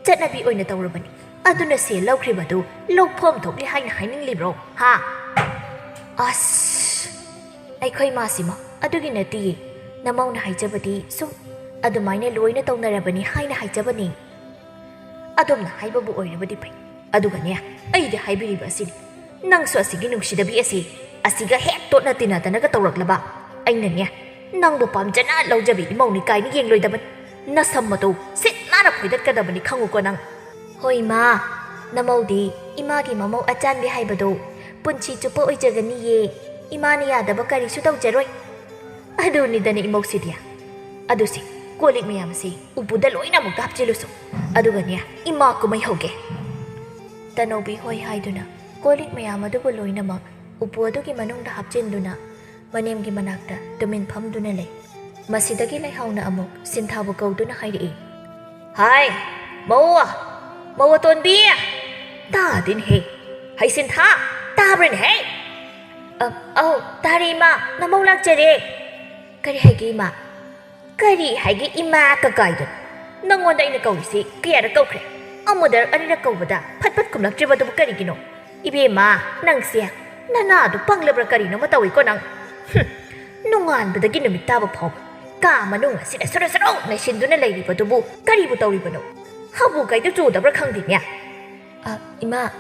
ꯆꯠꯅꯕꯤ ꯑꯣꯏꯅ ꯇꯧꯔꯕꯅꯤ꯫ ꯑꯗꯨꯅ ꯁꯦꯜ ꯂꯧꯈ꯭ꯔꯤꯕꯗꯨ ꯂꯧꯐꯝ ꯊꯣꯛꯂꯤ ꯍꯥꯏꯅ ꯍꯥꯏꯅꯤꯡꯂꯤꯕ꯭ꯔꯣ? ꯍꯥ? ꯑꯁ! ꯑꯩꯈꯣꯏ ꯃꯥꯁꯤꯃ ꯑꯗꯨꯒꯤ ꯅꯠꯇꯤꯌꯦ꯫ ꯅꯃꯧꯅ ꯍꯥꯏꯖꯕꯗꯤ ꯁꯨꯝ ꯑꯗꯨꯃꯥꯏꯅ ꯂꯣꯏꯅ ꯇꯧꯅꯔꯕꯅꯤ ꯍꯥꯏꯅ ꯍꯥꯏꯖꯕꯅꯤ꯫ ꯑꯗꯣꯝꯅ ꯍꯥꯏꯕꯕꯨ ꯑꯣꯏꯔꯕꯗꯤ ꯐꯩ꯫ ꯑꯗꯨꯒꯅꯦ, ꯑꯩꯗꯤ ꯍꯥꯏꯕꯤꯔꯤꯕ ꯑꯁꯤꯅꯤ꯫ ꯅꯪꯁꯨ ꯑꯁꯤꯒꯤ ꯅꯨꯡꯁꯤꯗꯕꯤ ꯑꯁꯤ ꯑꯁꯤꯒ ꯍꯦꯛ ꯇꯣꯠꯅ ꯇꯤꯟꯅꯗꯅꯒ ꯇꯧꯔꯛꯂꯕ, ꯑꯩꯅꯅꯦ, ꯅꯪꯕꯨ ꯄꯥꯝꯖꯅ ꯂꯧꯖꯕꯤ ꯏꯃꯧꯅꯤ ꯀꯥꯏꯅ ꯌꯦꯡꯂꯣꯏꯗꯕꯅꯤ꯫ ꯅꯁꯝ ꯃꯇꯧ ꯁꯤꯠ ꯅꯥꯟꯅ ꯐꯣꯏꯗꯠꯀꯗꯕꯅꯤ, ꯈꯪꯉꯨꯀꯣ ꯅꯪ꯫ ꯍꯣꯏ ꯏꯃꯥ, ꯅꯃꯧꯗꯤ ꯏꯃꯥꯒꯤ ꯃꯃꯧ ꯑꯆꯥꯟꯕꯤ ꯍꯥꯏꯕꯗꯣ ꯄꯨꯟꯁꯤ ꯆꯨꯞꯄ ꯑꯣꯏꯖꯒꯅꯤꯌꯦ꯫ ꯏꯃꯥꯅ ꯌꯥꯗꯕ ꯀꯔꯤꯁꯨ ꯇꯧꯖꯔꯣꯏ꯫ ꯑꯗꯨꯅꯤꯗꯅ ꯏꯃꯧꯁꯤꯗꯤ꯫ ꯑꯗꯨꯁꯦ, ꯀꯣꯜ ꯂꯤꯛ ꯃꯌꯥꯝꯁꯦ ꯎꯄꯨꯗ ꯂꯣꯏꯅꯃꯛ ꯍꯥꯞꯆꯤꯜꯂꯨꯁꯨ꯫ ꯑꯗꯨꯒꯅꯦ, ꯏꯃꯥ ꯀꯨꯝꯍꯩ ꯍꯧꯒꯦ꯫ ꯇꯅꯧꯕꯤ ꯍꯣꯏ ꯍꯥꯏꯗꯨꯅ ꯀꯣꯜ ꯂꯤꯛ ꯃꯌꯥꯝ ꯑꯗꯨꯕꯨ ꯂꯣꯏꯅꯃꯛ ꯎꯄꯨ ꯑꯗꯨꯒꯤ ꯃꯅꯨꯡꯗ ꯍꯥꯞꯆꯤꯟꯗꯨꯅ ꯃꯅꯦꯝꯒꯤ ꯃꯅꯥꯛꯇ ꯇꯨꯃꯤꯟ ꯐꯝꯗꯨꯅ ꯂꯩ꯫ ꯃꯁꯤꯗꯒꯤ ꯂꯩꯍꯥꯎꯅ ꯑꯃꯨꯛ ꯁꯤꯟꯊꯥꯕꯨ ꯀꯧꯗꯨꯅ ꯍꯥꯏꯔꯛꯏ, ꯍꯥꯏ, ꯃꯧ, ꯃꯧ ꯑꯇꯣꯟꯕꯤ, ꯇꯥꯗꯦꯅꯦꯍꯦ꯫ ꯍꯩꯁꯤꯟꯊꯥ, ꯇꯥꯕ꯭ꯔꯅꯦꯍꯦ? ꯑ, ꯑꯧ, ꯇꯥꯔꯦ ꯏꯃꯥ, ꯅꯃꯧ ꯂꯥꯛꯆꯔꯦ꯫ ꯀꯔꯤ ꯍꯥꯏꯒꯦ ꯏꯃꯥ? ꯀꯔꯤ ꯍꯥꯏꯒꯦ ꯏꯃꯥ ꯀꯀꯥꯏꯗꯣ? ꯅꯪꯉꯣꯟꯗ ꯑꯩꯅ ꯀꯧꯔꯤꯁꯤ ꯀꯌꯥꯔꯛ ꯀꯧꯈ꯭ꯔꯦ? ꯑꯃꯨꯗꯔꯛ ꯑꯅꯤꯔꯛ ꯀꯧꯕꯗ ꯐꯠ ꯐꯠ ꯈꯨꯝꯂꯛꯇ꯭ꯔꯤꯕꯗꯨꯕꯨ ꯀꯔꯤꯒꯤꯅꯣ? ꯏꯕꯦꯝꯃ, ꯅꯪꯁꯦ ꯅꯅꯥꯗꯨ ꯄꯪꯂꯕ꯭ꯔꯥ ꯀꯔꯤꯅꯣꯃ ꯇꯧꯏꯀꯣ ꯅꯪ꯫ ꯍꯨꯝ, ꯅꯣꯡꯉꯥꯟꯕꯗꯒꯤ ꯅꯨꯃꯤꯠ ꯇꯥꯕ ꯐꯥꯎꯕ ꯀꯥ ꯃꯅꯨꯡ ꯑꯁꯤꯗ ꯁꯨꯔꯨ ꯁꯨꯔꯨ ꯅꯩꯁꯤꯟꯗꯨꯅ ꯂꯩꯔꯤꯕꯗꯨꯕꯨ ꯀꯔꯤꯕꯨ ꯇꯧꯔꯤꯕꯅꯣ? ꯍꯥꯕꯨ ꯀꯩꯗꯨ ꯆꯨꯗꯕ꯭ꯔꯥ ꯈꯪꯗꯦꯅꯦ꯫ ꯑ, ꯏꯃꯥ,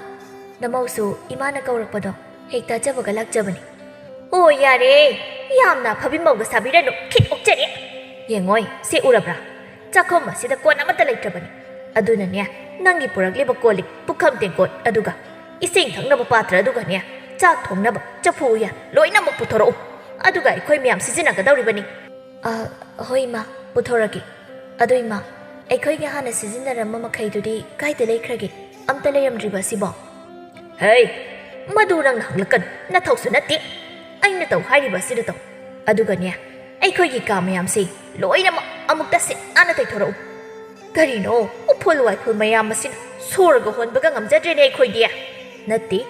ꯅꯃꯧꯁꯨ ꯏꯃꯥꯅ ꯀꯧꯔꯛꯄꯗꯣ ꯍꯦꯛ ꯇꯥꯖꯕꯒ ꯂꯥꯛꯆꯕꯅꯤ꯫ ꯑꯣ, ꯌꯥꯔꯦ, ꯌꯥꯝꯅ ꯑꯐꯕꯤ ꯃꯧꯒ ꯁꯥꯕꯤꯔꯅꯨ, ꯈꯤꯠ ꯑꯣꯛꯆꯔꯦ꯫ ꯌꯦꯡꯉꯣꯏ, ꯁꯤ ꯎꯔꯕ꯭ꯔꯥ? ꯆꯥꯛꯈꯨꯝ ꯑꯁꯤꯗ ꯀꯣꯟ ꯑꯃꯠꯇ ꯂꯩꯇ꯭ꯔꯕꯅꯤ꯫ ꯑꯗꯨꯅꯅꯦ, ꯅꯪꯒꯤ ꯄꯨꯔꯛꯂꯤꯕ ꯀꯣꯜ ꯂꯤꯛ, ꯄꯨꯈꯝ ꯇꯦꯡꯀꯣꯠ, ꯑꯗꯨꯒ ꯏꯁꯤꯡ ꯊꯛꯅꯕ ꯄꯥꯇ꯭ꯔ ꯑꯗꯨꯒꯅꯦ, ꯆꯥꯛ ꯊꯣꯡꯅꯕ ꯆꯐꯨ ꯎꯌꯥꯟ ꯂꯣꯏꯅꯃꯛ ꯄꯨꯊꯣꯔꯛꯎ꯫ ꯑꯗꯨꯒ ꯑꯩꯈꯣꯏ ꯃꯌꯥꯝ ꯁꯤꯖꯤꯟꯅꯒꯗꯧꯔꯤꯕꯅꯤ꯫ ꯑ, ꯍꯣꯏ ꯏꯃꯥ, ꯄꯨꯊꯣꯔꯛꯀꯦ꯫ ꯑꯗꯣ ꯏꯃꯥ, ꯑꯩꯈꯣꯏꯒꯤ ꯍꯥꯟꯅ ꯁꯤꯖꯤꯟꯅꯔꯝꯕ ꯃꯈꯩꯗꯨꯗꯤ ꯀꯥꯏꯗ ꯂꯩꯈ꯭ꯔꯒꯦ? ꯑꯝꯇ ꯂꯩꯔꯝꯗ꯭ꯔꯤꯕ ꯑꯁꯤꯕꯣ? ꯍꯩ, ꯃꯗꯨ ꯅꯪꯅ ꯍꯪꯂꯛꯀꯅꯨ, ꯅꯊꯧꯁꯨ ꯅꯠꯇꯦ꯫ ꯑꯩꯅ ꯇꯧ ꯍꯥꯏꯔꯤꯕ ꯑꯁꯤꯗ ꯇꯧ꯫ ꯑꯗꯨꯒꯅꯦ, ꯑꯩꯈꯣꯏꯒꯤ ꯀꯥ ꯃꯌꯥꯝꯁꯦ ꯂꯣꯏꯅꯃꯛ ꯑꯃꯨꯛꯇ ꯁꯤꯠ ꯅꯥꯟꯅ ꯇꯩꯊꯣꯔꯛꯎ꯫ ꯀꯔꯤꯅꯣ, ꯎꯐꯨꯜ ꯋꯥꯏꯐꯨꯜ ꯃꯌꯥꯝ ꯑꯁꯤꯅ ꯁꯣꯔꯒ ꯍꯣꯟꯕꯒ ꯉꯝꯖꯗ꯭ꯔꯦꯅꯦ ꯑꯩꯈꯣꯏꯗꯤ꯫ ꯅꯠꯇꯦ,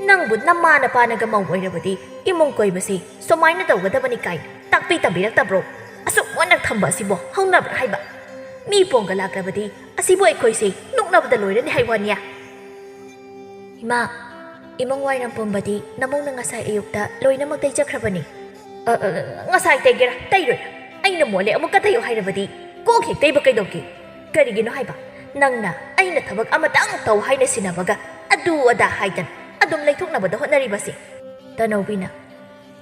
ꯅꯪꯕꯨ ꯅꯃꯥ ꯅꯄꯥꯅꯒ ꯃꯧ ꯑꯣꯏꯔꯕꯗꯤ ꯏꯃꯨꯡ ꯀꯣꯏꯕꯁꯤ ꯁꯨꯃꯥꯏꯅ ꯇꯧꯒꯗꯕꯅꯤ ꯀꯥꯏꯅ ꯇꯥꯛꯄꯤ ꯇꯝꯕꯤꯔꯛꯇꯕ꯭ꯔꯣ? ꯑꯁꯨꯛ ꯋꯥꯅ ꯊꯝꯕ ꯑꯁꯤꯕꯨ ꯍꯧꯅꯕ꯭ꯔꯥ ꯍꯥꯏꯕ? ꯃꯤ ꯄꯣꯡꯒ ꯂꯥꯛꯂꯕꯗꯤ ꯑꯁꯤꯕꯨ ꯑꯩꯈꯣꯏꯁꯦ ꯅꯣꯛꯅꯕꯗ ꯂꯣꯏꯔꯅꯤ ꯍꯥꯏ ꯋꯥꯅꯤꯌꯥ꯫ ꯏꯃꯥ, ꯏꯃꯨꯡ ꯋꯥꯏꯔꯝ ꯄꯨꯝꯕꯗꯤ ꯅꯃꯧꯅ ꯉꯁꯥꯏ ꯑꯌꯨꯛꯇ ꯂꯣꯏꯅꯃꯛ ꯇꯩꯖꯈ꯭ꯔꯕꯅꯤ꯫ ꯑ, ꯑ, ꯉꯁꯥꯏ ꯇꯩꯒꯦꯔꯥ ꯇꯩꯔꯣꯏꯔꯥ, ꯑꯩꯅ ꯃꯣꯠꯂꯦ ꯑꯃꯨꯛꯀ ꯇꯩꯌꯨ ꯍꯥꯏꯔꯕꯗꯤ ꯀꯣꯛ ꯍꯦꯛ ꯇꯩꯕ ꯀꯩꯗꯧꯒꯦ? ꯀꯔꯤꯒꯤꯅꯣ ꯍꯥꯏꯕ? ꯅꯪꯅ ꯑꯩꯅ ꯊꯕꯛ ꯑꯃꯇꯪ ꯇꯧ ꯍꯥꯏꯅ ꯁꯤꯟꯅꯕꯒ ꯑꯗꯨ ꯑꯗꯥ ꯍꯥꯏꯗꯅ ꯑꯗꯨꯝ ꯂꯩꯊꯣꯛꯅꯕꯗ ꯍꯣꯠꯅꯔꯤꯕꯁꯦ꯫ ꯇꯅꯧꯕꯤꯅ,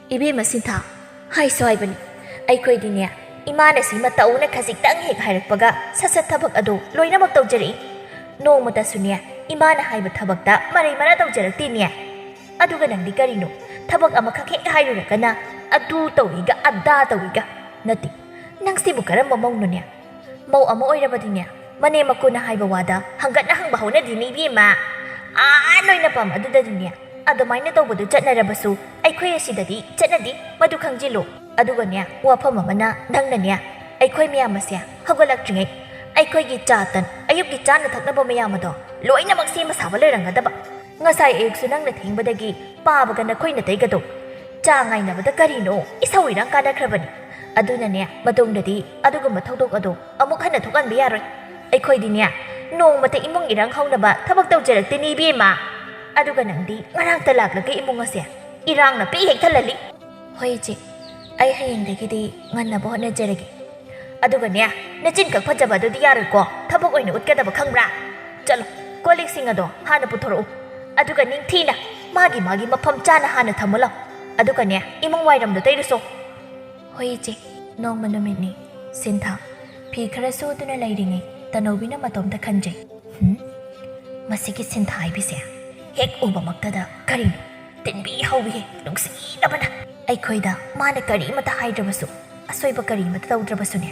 ꯏꯕꯦꯝꯃ ꯁꯤꯟꯊꯥ, ꯍꯥꯏꯁꯨ ꯍꯥꯏꯕꯅꯤ, ꯑꯩꯈꯣꯏꯗꯤꯅꯦ, ꯏꯃꯥꯅ ꯁꯤꯃ ꯇꯧꯅ ꯈꯖꯤꯛꯇꯪ ꯍꯦꯛ ꯍꯥꯏꯔꯛꯄꯒ ꯁꯠ ꯁꯠ ꯊꯕꯛ ꯑꯗꯨ ꯂꯣꯏꯅꯃꯛ ꯇꯧꯖꯔꯛꯏ꯫ ꯅꯣꯡꯃꯇꯁꯨꯅꯦ, ꯏꯃꯥꯅ ꯍꯥꯏꯕ ꯊꯕꯛꯇ ꯃꯔꯩ ꯃꯔꯥ ꯇꯧꯖꯔꯛꯇꯦꯅꯦ꯫ ꯑꯗꯨꯒ ꯅꯪꯗꯤ ꯀꯔꯤꯅꯣ, ꯊꯕꯛ ꯑꯃꯈꯛ ꯍꯦꯛ ꯍꯥꯏꯔꯨꯔꯒꯅ ꯑꯗꯨ ꯇꯧꯏꯒ ꯑꯗꯥ ꯇꯧꯏꯒ? ꯅꯠꯇꯦ, ꯅꯪꯁꯤꯕꯨ ꯀꯔꯝꯕ ꯃꯧꯅꯣꯅꯦ? ꯃꯧ ꯑꯃ ꯑꯣꯏꯔꯕꯗꯤꯅꯦ, ꯃꯅꯦꯝ ꯃꯀꯨꯅ ꯍꯥꯏꯕ ꯋꯥꯗ ꯍꯪꯒꯠꯅ ꯍꯪꯕ ꯍꯧꯅꯗꯦꯅꯦ ꯏꯕꯦꯝꯃ꯫ ꯑꯥ, ꯅꯣꯏꯅ ꯄꯥꯝ ꯑꯗꯨꯗꯗꯤꯅꯦ, ꯑꯗꯨꯃꯥꯏꯅ ꯇꯧꯕꯗꯨ ꯆꯠꯅꯔꯕꯁꯨ ꯑꯩꯈꯣꯏ ꯑꯁꯤꯗꯗꯤ ꯆꯠꯅꯗꯦ, ꯃꯗꯨ ꯈꯪꯖꯤꯜꯂꯨ꯫ ꯑꯗꯨꯒꯅꯦ, ꯋꯥꯐꯝ ꯑꯃꯅ, ꯅꯪꯅꯅꯦ, ꯑꯩꯈꯣꯏ ꯃꯌꯥꯝ ꯑꯁꯦ ꯍꯧꯒꯠꯂꯛꯇ꯭ꯔꯤꯉꯩ ꯑꯩꯈꯣꯏꯒꯤ ꯆꯥ ꯇꯟ, ꯑꯌꯨꯛꯀꯤ ꯆꯥꯅ ꯊꯛꯅꯕ ꯃꯌꯥꯝ ꯑꯗꯣ ꯂꯣꯏꯅꯃꯛ ꯁꯦꯝꯕ ꯁꯥꯕ ꯂꯣꯏꯔꯝꯒꯗꯕ꯫ ꯉꯁꯥꯏ ꯑꯌꯨꯛꯁꯨ ꯅꯪꯅ ꯊꯦꯡꯕꯗꯒꯤ ꯄꯥꯕꯒ ꯅꯈꯣꯏ ꯅꯇꯩꯒꯗꯣ ꯆꯥ ꯉꯥꯏꯅꯕꯗ ꯀꯔꯤꯅꯣ ꯏꯁꯧ ꯏꯔꯥꯡ ꯀꯥꯟꯅꯈ꯭ꯔꯕꯅꯤ꯫ ꯑꯗꯨꯅꯅꯦ, ꯃꯇꯨꯡꯗꯗꯤ ꯑꯗꯨꯒꯨꯝꯕ ꯊꯧꯗꯣꯛ ꯑꯗꯣ ꯑꯃꯨꯛ ꯍꯟꯅ ꯊꯣꯛꯍꯟꯕ ꯌꯥꯔꯣꯏ꯫ ꯑꯩꯈꯣꯏꯗꯤꯅꯦ, ꯅꯣꯡꯃꯇ ꯏꯃꯨꯡ ꯏꯔꯥꯡ ꯍꯧꯅꯕ ꯊꯕꯛ ꯇꯧꯖꯔꯛꯇꯦꯅꯦ, ꯏꯕꯦꯝꯃ꯫ ꯑꯗꯨꯒ ꯅꯪꯗꯤ ꯉꯔꯥꯡꯇ ꯂꯥꯛꯂꯒ ꯏꯃꯨꯡ ꯑꯁꯦ ꯏꯔꯥꯡꯅ ꯄꯤꯛ ꯍꯦꯛ ꯊꯜꯍꯜꯂꯤ꯫ ꯍꯣꯏ ꯏꯆꯦ, ꯑꯩ ꯍꯌꯦꯡꯗꯒꯤꯗꯤ ꯉꯟꯅꯕ ꯍꯣꯠꯅꯖꯔꯒꯦ꯫ ꯑꯗꯨꯒꯅꯦ, ꯅꯆꯤꯟꯈꯛ ꯐꯖꯕ ꯑꯗꯨꯗꯤ ꯌꯥꯔꯣꯏꯀꯣ, ꯊꯕꯛ ꯑꯣꯏꯅ ꯎꯠꯀꯗꯕ, ꯈꯪꯕ꯭ꯔꯥ? ꯆꯠꯂꯣ, ꯀꯣꯜ ꯂꯤꯛꯁꯤꯡ ꯑꯗꯣ ꯍꯥꯟꯅ ꯄꯨꯊꯣꯔꯛꯎ꯫ ꯑꯗꯨꯒ ꯅꯤꯡꯊꯤꯅ ꯃꯥꯒꯤ ꯃꯥꯒꯤ ꯃꯐꯝ ꯆꯥꯅ ꯍꯥꯟꯅ ꯊꯝꯃꯨ ꯂꯥꯎ꯫ ꯑꯗꯨꯒꯅꯦ, ꯏꯃꯨꯡ ꯋꯥꯏꯔꯝꯗꯣ ꯇꯩꯔꯨꯁꯣ꯫ ꯍꯣꯏ ꯏꯆꯦ, ꯅꯣꯡꯃ ꯅꯨꯃꯤꯠꯅꯤ꯫ ꯁꯤꯟꯊꯥ ꯐꯤ ꯈꯔ ꯁꯨꯗꯨꯅ ꯂꯩꯔꯤꯉꯩ ꯇꯅꯧꯕꯤꯅ ꯃꯇꯣꯝꯇ ꯈꯟꯖꯩ, "ꯍꯨꯝ, ꯃꯁꯤꯒꯤ ꯁꯤꯟꯊꯥ ꯍꯥꯏꯕꯤꯁꯦ ꯍꯦꯛ ꯎꯕꯃꯛꯇꯗ ꯀꯔꯤꯅꯣ ꯇꯤꯟꯕꯤ ꯍꯧꯏꯍꯦ, ꯅꯨꯡꯁꯤꯅꯕꯅ꯫ ꯑꯩꯈꯣꯏꯗ ꯃꯥꯅ ꯀꯔꯤꯃꯇ ꯍꯥꯏꯗ꯭ꯔꯕꯁꯨ, ꯑꯁꯣꯏꯕ ꯀꯔꯤꯃꯇ ꯇꯧꯗ꯭ꯔꯕꯁꯨꯅꯦ,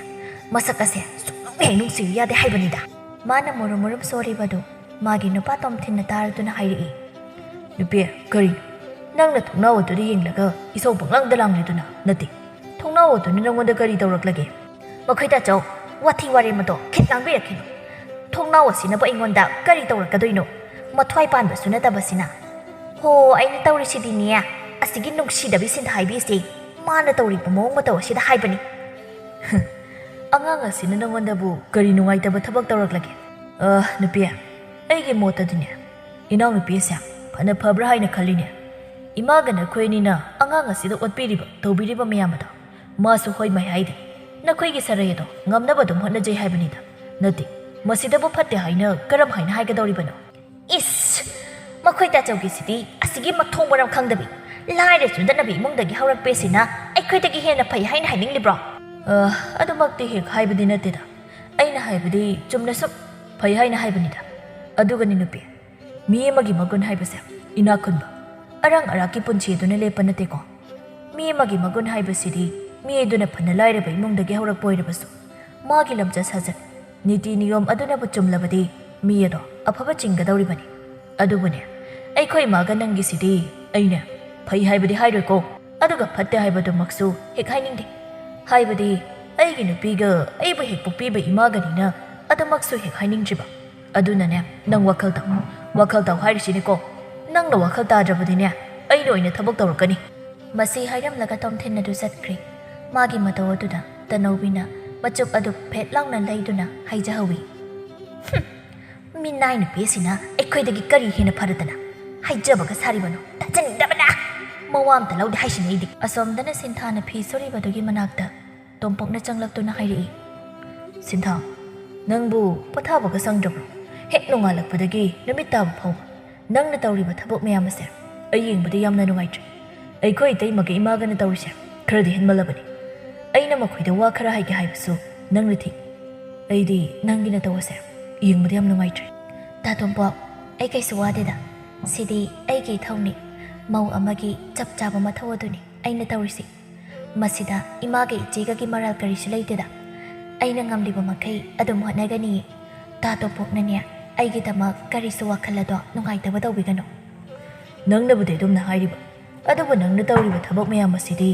ꯃꯁꯛ ꯑꯁꯦ ꯁꯨꯛꯅꯨꯡ ꯍꯦꯛ ꯅꯨꯡꯁꯤꯌꯨ ꯌꯥꯗꯦ ꯍꯥꯏꯕꯅꯤꯗ"꯫ ꯃꯥꯅ ꯃꯨꯔꯨꯝ ꯃꯨꯔꯨꯝ ꯁꯣꯜꯂꯤꯕꯗꯨ ꯃꯥꯒꯤ ꯅꯨꯄꯥ ꯇꯣꯝꯊꯤꯟꯅ ꯇꯥꯔꯗꯨꯅ ꯍꯥꯏꯔꯛꯏ, "ꯅꯨꯄꯤ, ꯀꯔꯤꯅꯣ? ꯅꯪꯅ ꯊꯣꯡꯅꯥꯎ ꯑꯗꯨꯗ ꯌꯦꯡꯂꯒ ꯏꯁꯧ ꯄꯪꯂꯥꯡꯗ ꯂꯥꯡꯂꯤꯗꯨꯅ ꯅꯠꯇꯦ꯫ ꯊꯣꯡꯅꯥꯎ ꯑꯗꯨꯅ ꯅꯪꯉꯣꯟꯗ ꯀꯔꯤ ꯇꯧꯔꯛꯂꯒꯦ?" "ꯃꯈꯣꯏ ꯇꯥꯆꯧ, ꯋꯥꯊꯤ ꯋꯥꯔꯦꯝ ꯑꯗꯣ ꯈꯤꯠ ꯉꯥꯡꯕꯤꯔꯛꯈꯤꯅꯨ꯫ ꯊꯣꯡꯅꯥꯎ ꯑꯁꯤꯅꯕꯨ ꯑꯩꯉꯣꯟꯗ ꯀꯔꯤ ꯇꯧꯔꯛꯀꯗꯣꯏꯅꯣ? ꯃꯊ꯭ꯋꯥꯏ ꯄꯥꯟꯕꯁꯨ ꯅꯠꯇꯕꯁꯤꯅ"꯫ "ꯍꯣ, ꯑꯩꯅ ꯇꯧꯔꯤꯁꯤꯗꯤꯅꯦ, ꯑꯁꯤꯒꯤ ꯅꯨꯡꯁꯤꯗꯕꯤ ꯁꯤꯟꯊꯥ ꯍꯥꯏꯕꯤꯁꯦ ꯃꯥꯅ ꯇꯧꯔꯤꯕ ꯃꯑꯣꯡ ꯃꯇꯧ ꯑꯁꯤꯗ ꯍꯥꯏꯕꯅꯤ"꯫ "ꯑꯉꯥꯡ ꯑꯁꯤꯅ ꯅꯉꯣꯟꯗꯕꯨ ꯀꯔꯤ ꯅꯨꯡꯉꯥꯏꯇꯕ ꯊꯕꯛ ꯇꯧꯔꯛꯂꯒꯦ?" "ꯑ, ꯅꯨꯄꯤ, ꯑꯩꯒꯤ ꯃꯣꯠꯇꯗꯤꯅꯦ, ꯏꯅꯥꯎꯅꯨꯄꯤ ꯑꯁꯦ ꯐꯅ ꯐꯕ꯭ꯔꯥ ꯍꯥꯏꯅ ꯈꯜꯂꯤꯅꯦ꯫ ꯏꯃꯥꯒ ꯅꯈꯣꯏ ꯑꯅꯤꯅ ꯑꯉꯥꯡ ꯑꯁꯤꯗ ꯑꯣꯠꯄꯤꯔꯤꯕ, ꯇꯧꯕꯤꯔꯤꯕ ꯃꯌꯥꯝ ꯑꯗꯣ ꯃꯥꯁꯨ ꯍꯣꯏ ꯃꯥꯏ ꯍꯥꯏꯗꯦ꯫ ꯅꯈꯣꯏꯒꯤ ꯁꯔꯩ ꯑꯗꯣ ꯉꯝꯅꯕ ꯑꯗꯨꯝ ꯍꯣꯠꯅꯖꯩ ꯍꯥꯏꯕꯅꯤꯗ꯫ ꯅꯠꯇꯦ, ꯃꯁꯤꯗꯕꯨ ꯐꯠꯇꯦ ꯍꯥꯏꯅ ꯀꯔꯝ ꯍꯥꯏꯅ ꯍꯥꯏꯒꯗꯧꯔꯤꯕꯅꯣ?" "ꯏꯁ! ꯃꯈꯣꯏ ꯇꯥꯆꯧꯒꯤꯁꯤꯗꯤ ꯑꯁꯤꯒꯤ ꯃꯊꯣꯡ ꯃꯔꯝ ꯈꯪꯗꯕꯤ, ꯂꯥꯏꯔ ꯆꯨꯗꯅꯕꯤ ꯏꯃꯨꯡꯗꯒꯤ ꯍꯧꯔꯛꯄꯁꯤꯅ ꯑꯩꯈꯣꯏꯗꯒꯤ ꯍꯦꯟꯅ ꯐꯩ ꯍꯥꯏꯅ ꯍꯥꯏꯅꯤꯡꯂꯤꯕ꯭ꯔꯣ?" "ꯑ, ꯑꯗꯨꯃꯛꯇꯤ ꯍꯦꯛ ꯍꯥꯏꯕꯗꯤ ꯅꯠꯇꯦꯗ꯫ ꯑꯩꯅ ꯍꯥꯏꯕꯗꯤ ꯆꯨꯝꯅ ꯁꯨꯝ ꯐꯩ ꯍꯥꯏꯅ ꯍꯥꯏꯕꯅꯤꯗ꯫ ꯑꯗꯨꯒꯅꯤ ꯅꯨꯄꯤ, ꯃꯤ ꯑꯃꯒꯤ ꯃꯒꯨꯟ ꯍꯥꯏꯕꯁꯦ ꯏꯅꯥꯛ ꯈꯨꯟꯕ, ꯑꯔꯥꯡ ꯑꯔꯥꯛꯀꯤ ꯄꯨꯟꯁꯤ ꯑꯗꯨꯅ ꯂꯦꯞꯄ ꯅꯠꯇꯦꯀꯣ꯫ ꯃꯤ ꯑꯃꯒꯤ ꯃꯒꯨꯟ ꯍꯥꯏꯕꯁꯤꯗꯤ ꯃꯤ ꯑꯗꯨꯅ ꯐꯅ ꯂꯥꯏꯔꯕ ꯏꯃꯨꯡꯗꯒꯤ ꯍꯧꯔꯛꯄ ꯑꯣꯏꯔꯕꯁꯨ, ꯃꯥꯒꯤ ꯂꯝꯆꯠ ꯁꯥꯖꯠ, ꯅꯤꯇꯤ ꯅꯤꯌꯣꯝ ꯑꯗꯨꯅꯕꯨ ꯆꯨꯝꯂꯕꯗꯤ ꯃꯤ ꯑꯗꯣ ꯑꯐꯕ ꯆꯤꯡꯒꯗꯧꯔꯤꯕꯅꯤ꯫ ꯑꯗꯨꯕꯨꯅꯦ, ꯑꯩꯈꯣꯏ ꯏꯃꯥꯒ ꯅꯪꯒꯤꯁꯤꯗꯤ ꯑꯩꯅꯦ ꯐꯩ ꯍꯥꯏꯕꯗꯤ ꯍꯥꯏꯔꯣꯏꯀꯣ, ꯑꯗꯨꯒ ꯐꯠꯇꯦ ꯍꯥꯏꯕꯗꯨꯃꯛꯁꯨ ꯍꯦꯛ ꯍꯥꯏꯅꯤꯡꯗꯦ꯫ ꯍꯥꯏꯕꯗꯤ ꯑꯩꯒꯤ ꯅꯨꯄꯤꯒ ꯑꯩꯕꯨ ꯍꯦꯛ ꯄꯣꯛꯄꯤꯕ ꯏꯃꯥꯒꯅꯤꯅ ꯑꯗꯨꯃꯛꯁꯨ ꯍꯦꯛ ꯍꯥꯏꯅꯤꯡꯗ꯭ꯔꯤꯕ꯫ ꯑꯗꯨꯅꯅꯦ, ꯅꯪ ꯋꯥꯈꯜ ꯇꯥꯎ꯫ ꯋꯥꯈꯜ ꯇꯥꯎ ꯍꯥꯏꯔꯤꯁꯤꯅꯤꯀꯣ꯫ ꯅꯪꯅ ꯋꯥꯈꯜ ꯇꯥꯗ꯭ꯔꯕꯗꯤꯅꯦ, ꯑꯩꯅ ꯑꯣꯏꯅ ꯊꯕꯛ ꯇꯧꯔꯛꯀꯅꯤ꯫ ꯃꯁꯤ ꯍꯥꯏꯔꯝꯂꯒ ꯇꯣꯝꯊꯤꯟ ꯑꯗꯨ ꯆꯠꯈ꯭ꯔꯦ꯫ ꯃꯥꯒꯤ ꯃꯇꯧ ꯑꯗꯨꯗ ꯇꯅꯧꯕꯤꯅ ꯃꯆꯨꯞ ꯑꯗꯨ ꯐꯦꯠ ꯂꯥꯎꯅ ꯂꯩꯗꯨꯅ ꯍꯥꯏꯖꯍꯧꯏ, "ꯍꯨꯝ, ꯃꯤꯅꯥꯏ ꯅꯨꯄꯤ ꯑꯁꯤꯅ ꯑꯩꯈꯣꯏꯗꯒꯤ ꯀꯔꯤ ꯍꯦꯟꯅ ꯐꯔꯗꯅ? ꯍꯥꯏꯖꯕꯒ ꯁꯥꯔꯤꯕꯅꯣ, ꯇꯥꯖꯅꯤꯡꯗꯕꯅ! ꯃꯋꯥ ꯑꯝꯇ ꯂꯧꯗꯦ ꯍꯥꯏꯁꯤꯅꯤ ꯑꯩꯗꯤ"꯫ ꯑꯁꯣꯝꯗꯅ ꯁꯤꯟꯊꯥꯅ ꯐꯤ ꯁꯨꯔꯤꯕꯗꯨꯒꯤ ꯃꯅꯥꯛꯇ ꯇꯣꯝꯄꯣꯛꯅ ꯆꯪꯂꯛꯇꯨꯅ ꯍꯥꯏꯔꯛꯏ, "ꯁꯤꯟꯊꯥ, ꯅꯪꯕꯨ ꯄꯣꯊꯥꯕꯒ ꯁꯪꯗ꯭ꯔꯕ꯭ꯔꯣ? ꯍꯦꯛ ꯅꯣꯡꯉꯥꯜꯂꯛꯄꯗꯒꯤ ꯅꯨꯃꯤꯠ ꯇꯥꯕ ꯐꯥꯎꯕ ꯅꯪꯅ ꯇꯧꯔꯤꯕ ꯊꯕꯛ ꯃꯌꯥꯝ ꯑꯁꯦ ꯑꯩ ꯌꯦꯡꯕꯗ ꯌꯥꯝꯅ ꯅꯨꯡꯉꯥꯏꯇ꯭ꯔꯦ꯫ ꯑꯩꯈꯣꯏ ꯏꯇꯩꯃꯒ ꯏꯃꯥꯒꯅ ꯇꯧꯔꯤꯁꯦ ꯈꯔꯗꯤ ꯍꯦꯟꯃꯜꯂꯕꯅꯤ꯫ ꯑꯩꯅ ꯃꯈꯣꯏꯗ ꯋꯥ ꯈꯔ ꯍꯥꯏꯒꯦ ꯍꯥꯏꯕꯁꯨ ꯅꯪꯅ ꯊꯤꯡꯏ꯫ ꯑꯩꯗꯤ ꯅꯪꯒꯤ ꯅꯇꯧ ꯑꯁꯦ ꯌꯦꯡꯕꯗ ꯌꯥꯝ ꯅꯨꯡꯉꯥꯏꯇ꯭ꯔꯦ"꯫ "ꯇꯥ ꯇꯣꯝꯄꯣꯛ, ꯑꯩ ꯀꯩꯁꯨ ꯋꯥꯗꯦꯗ꯫ ꯁꯤꯗꯤ ꯑꯩꯒꯤ ꯏꯊꯧꯅꯤ꯫ ꯃꯧ ꯑꯃꯒꯤ ꯆꯞ ꯆꯥꯕ ꯃꯊꯧ ꯑꯗꯨꯅꯤ ꯑꯩꯅ ꯇꯧꯔꯤꯁꯤ꯫ ꯃꯁꯤꯗ ꯏꯃꯥꯒ ꯏꯆꯦꯒꯒꯤ ꯃꯔꯥꯜ ꯀꯔꯤꯁꯨ ꯂꯩꯇꯦꯗ꯫ ꯑꯩꯅ ꯉꯝꯂꯤꯕ ꯃꯈꯩ ꯑꯗꯨꯝ ꯍꯣꯠꯅꯒꯅꯤꯌꯦ꯫ ꯇꯥ ꯇꯣꯝꯄꯣꯛꯅꯅꯦ, ꯑꯩꯒꯤꯗꯃꯛ ꯀꯔꯤꯁꯨ ꯋꯥꯈꯜ ꯑꯗꯣ ꯅꯨꯡꯉꯥꯏꯇꯕ ꯇꯧꯕꯤꯒꯅꯨ"꯫ "ꯅꯪꯅꯕꯨꯗꯤ ꯑꯗꯨꯝꯅ ꯍꯥꯏꯔꯤꯕ, ꯑꯗꯨꯕꯨ ꯅꯪꯅ ꯇꯧꯔꯤꯕ ꯊꯕꯛ ꯃꯌꯥꯝ ꯑꯁꯤꯗꯤ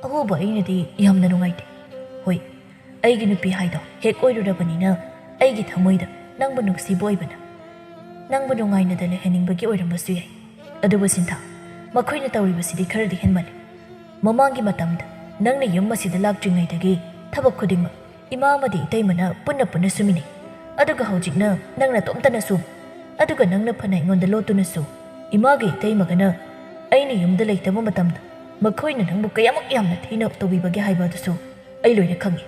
ꯑꯍꯨꯕ ꯑꯩꯅꯗꯤ ꯌꯥꯝꯅ ꯅꯨꯡꯉꯥꯏꯇꯦ꯫ ꯍꯣꯏ, ꯑꯩꯒꯤ ꯅꯨꯄꯤ ꯍꯥꯏꯗꯣ ꯍꯦꯛ ꯑꯣꯏꯔꯨꯔꯕꯅꯤꯅ ꯑꯩꯒꯤ ꯊꯃꯣꯏꯗ ꯅꯪꯕꯨ ꯅꯨꯡꯁꯤꯕ ꯑꯣꯏꯕꯅ ꯅꯪꯕꯨ ꯅꯨꯡꯉꯥꯏꯅꯗ ꯂꯩꯍꯟꯅꯤꯡꯕꯒꯤ ꯑꯣꯏꯔꯝꯕꯁꯨ ꯌꯥꯏ꯫ ꯑꯗꯨꯕꯨ ꯁꯤꯟꯊꯥ, ꯃꯈꯣꯏꯅ ꯇꯧꯔꯤꯕꯁꯤꯗꯤ ꯈꯔꯗꯤ ꯍꯦꯟꯃꯜꯂꯤ꯫ ꯃꯃꯥꯡꯒꯤ ꯃꯇꯝꯗ ꯅꯪꯅ ꯌꯨꯝ ꯑꯁꯤꯗ ꯂꯥꯛꯇ꯭ꯔꯤꯉꯩꯗꯒꯤ ꯊꯕꯛ ꯈꯨꯗꯤꯡꯃꯛ ꯏꯃꯥ ꯑꯃꯗꯤ ꯏꯇꯩꯃꯅ ꯄꯨꯟꯅ ꯄꯨꯟꯅ ꯁꯨꯃꯤꯟꯅꯩ꯫ ꯑꯗꯨꯒ ꯍꯧꯖꯤꯛꯅ ꯅꯪ ꯅꯇꯣꯝꯇꯅ ꯁꯨꯕ꯫ ꯑꯗꯨꯒ ꯅꯪꯅ ꯐꯅ ꯑꯩꯉꯣꯟꯗ ꯂꯣꯠꯇꯨꯅꯁꯨ, ꯏꯃꯥꯒ ꯏꯇꯩꯃꯒꯅ ꯑꯩꯅ ꯌꯨꯝꯗ ꯂꯩꯇꯕ ꯃꯇꯝꯗ ꯃꯈꯣꯏꯅ ꯅꯪꯕꯨ ꯀꯌꯥꯃꯨꯛ ꯌꯥꯝꯅ ꯊꯤꯅ ꯇꯧꯕꯤꯕꯒꯦ ꯍꯥꯏꯕ ꯑꯗꯨꯁꯨ ꯑꯩ ꯂꯣꯏꯅ ꯈꯪꯏ"꯫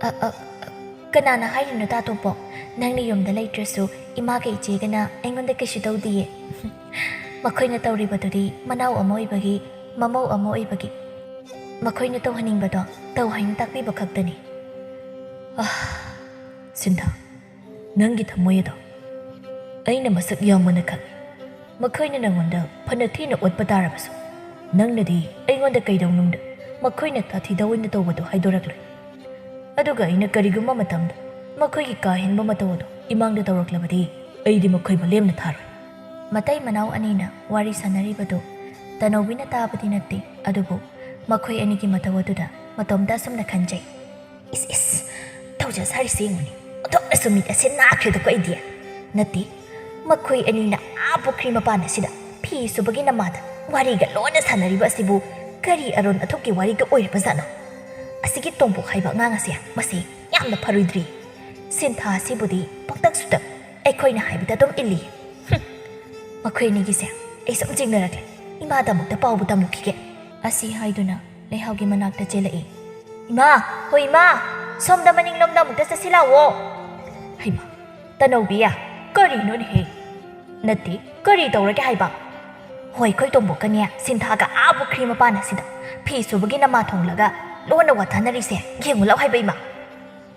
"ꯑ, ꯑ, ꯑ, ꯀꯅꯥꯅ ꯍꯥꯏꯔꯤꯅꯣ ꯇꯥ ꯇꯣꯝꯄꯣꯛ? ꯅꯪꯅ ꯌꯨꯝꯗ ꯂꯩꯇ꯭ꯔꯁꯨ ꯏꯃꯥꯒ ꯏꯆꯦꯒꯅ ꯑꯩꯉꯣꯟꯗ ꯀꯩꯁꯨ ꯇꯧꯗꯤꯌꯦ꯫ ꯃꯈꯣꯏꯅ ꯇꯧꯔꯤꯕꯗꯨꯗꯤ ꯃꯅꯥꯎ ꯑꯃ ꯑꯣꯏꯕꯒꯤ, ꯃꯃꯧ ꯑꯃ ꯑꯣꯏꯕꯒꯤ ꯃꯈꯣꯏꯅ ꯇꯧꯍꯟꯅꯤꯡꯕꯗꯣ ꯇꯧ ꯍꯥꯏꯅ ꯇꯥꯛꯄꯤꯕ ꯈꯛꯇꯅꯤ"꯫ ꯑꯍ, ꯁꯤꯟꯊꯥ, ꯅꯪꯒꯤ ꯊꯃꯣꯏ ꯑꯗꯣ ꯑꯩꯅ ꯃꯁꯛ ꯌꯥꯝ ꯃꯨꯟꯅ ꯈꯪꯏ꯫ ꯃꯈꯣꯏꯅ ꯅꯪꯉꯣꯟꯗ ꯐꯅ ꯊꯤꯅ ꯑꯣꯠꯄ ꯇꯥꯔꯕꯁꯨ, ꯅꯪꯅꯗꯤ ꯑꯩꯉꯣꯟꯗ ꯀꯩꯗꯧꯅꯨꯡꯗ ꯃꯈꯣꯏꯅ ꯇꯥꯊꯤ ꯇꯥꯑꯣꯏꯅ ꯇꯧꯕꯗꯨ ꯍꯥꯏꯗꯣꯔꯛꯂꯣꯏ꯫ ꯑꯗꯨꯒ ꯑꯩꯅ ꯀꯔꯤꯒꯨꯝꯕ ꯃꯇꯝꯗ ꯃꯈꯣꯏꯒꯤ ꯀꯥ ꯍꯦꯟꯕ ꯃꯇꯧ ꯑꯗꯨ ꯏꯃꯥꯡꯗ ꯇꯧꯔꯛꯂꯕꯗꯤ, ꯑꯩꯗꯤ ꯃꯈꯣꯏꯕꯨ ꯂꯦꯝꯅ ꯊꯥꯔꯣꯏ꯫ ꯃꯇꯩ ꯃꯅꯥꯎ ꯑꯅꯤꯅ ꯋꯥꯔꯤ ꯁꯥꯟꯅꯔꯤꯕꯗꯨ ꯇꯅꯧꯕꯤꯅ ꯇꯥꯕꯗꯤ ꯅꯠꯇꯦ, ꯑꯗꯨꯕꯨ ꯃꯈꯣꯏ ꯑꯅꯤꯒꯤ ꯃꯇꯧ ꯑꯗꯨꯗ ꯃꯇꯣꯝꯇ ꯑꯁꯨꯝꯅ ꯈꯟꯖꯩ, "ꯏꯁ, ꯏꯁ, ꯊꯧ ꯖꯁ ꯍꯥꯏꯔꯤꯁꯦ ꯌꯦꯡꯉꯨꯅꯦ, ꯑꯣꯟꯊꯣꯛꯅꯁꯨ ꯃꯤꯠ ꯑꯁꯦ ꯅꯥꯈ꯭ꯔꯦꯗꯀꯣ ꯑꯩꯗꯤ꯫ ꯅꯠꯇꯦ, ꯃꯈꯣꯏ ꯑꯅꯤꯅ ꯑꯥ ꯄꯨꯈ꯭ꯔꯤ ꯃꯄꯥꯟ ꯑꯁꯤꯗ ꯐꯤ ꯁꯨꯕꯒꯤ ꯅꯃꯥꯗ ꯋꯥꯔꯤꯒ ꯂꯣꯟꯅ ꯁꯥꯟꯅꯔꯤꯕ ꯑꯁꯤꯕꯨ ꯀꯔꯤ ꯑꯔꯣꯟ ꯑꯊꯨꯞꯀꯤ ꯋꯥꯔꯤꯒ ꯑꯣꯏꯔꯕꯖꯥꯠꯅꯣ? ꯑꯁꯤꯒꯤ ꯇꯣꯝꯄꯣꯛ ꯍꯥꯏꯕ ꯑꯉꯥꯡ ꯑꯁꯦ ꯃꯁꯤ ꯌꯥꯝꯅ ꯐꯔꯣꯏꯗ꯭ꯔꯤ꯫ ꯁꯤꯟꯊꯥ ꯑꯁꯤꯕꯨꯗꯤ ꯄꯪꯇꯛ ꯁꯨꯇꯛ ꯑꯩꯈꯣꯏꯅ ꯍꯥꯏꯕꯗ ꯑꯗꯨꯝ ꯏꯜꯂꯤ꯫ ꯍꯨꯝ, ꯃꯈꯣꯏ ꯑꯅꯤꯒꯤꯁꯦ ꯑꯩ ꯁꯨꯝ ꯆꯤꯡꯅꯔꯛꯂꯦ꯫ ꯏꯃꯥꯗ ꯑꯃꯨꯛꯇ ꯄꯥꯎꯕꯨ ꯇꯝꯃꯨꯈꯤꯒꯦ꯫ ꯑꯁꯤ ꯍꯥꯏꯗꯨꯅ ꯂꯩꯍꯥꯎꯒꯤ ꯃꯅꯥꯛꯇ ꯆꯦꯜꯂꯛꯏ꯫ "ꯏꯃꯥ, ꯍꯣꯏ ꯏꯃꯥ, ꯁꯣꯝꯗ ꯃꯅꯤꯡꯂꯣꯝꯗ ꯑꯃꯨꯛꯇ ꯆꯠꯁꯤ ꯂꯥꯛꯑꯣ꯫" ꯍꯩꯃꯥ, ꯇꯅꯧꯕꯤ, ꯀꯔꯤꯅꯣꯅꯦꯍꯦ? ꯅꯠꯇꯦ, ꯀꯔꯤ ꯇꯧꯔꯒꯦ ꯍꯥꯏꯕ? ꯍꯣꯏ, ꯑꯩꯈꯣꯏ ꯇꯣꯝꯕꯣꯛꯀꯅꯦ ꯁꯤꯟꯊꯥꯒ ꯑꯥ ꯄꯨꯈ꯭ꯔꯤ ꯃꯄꯥꯟ ꯑꯁꯤꯗ ꯐꯤ ꯁꯨꯕꯒꯤ ꯅꯃꯥ ꯊꯣꯡꯂꯒ ꯂꯣꯟꯅ ꯋꯥꯊꯅꯔꯤꯁꯦ ꯌꯦꯡꯉꯨ ꯂꯥꯎ ꯍꯥꯏꯕ ꯏꯃꯥ꯫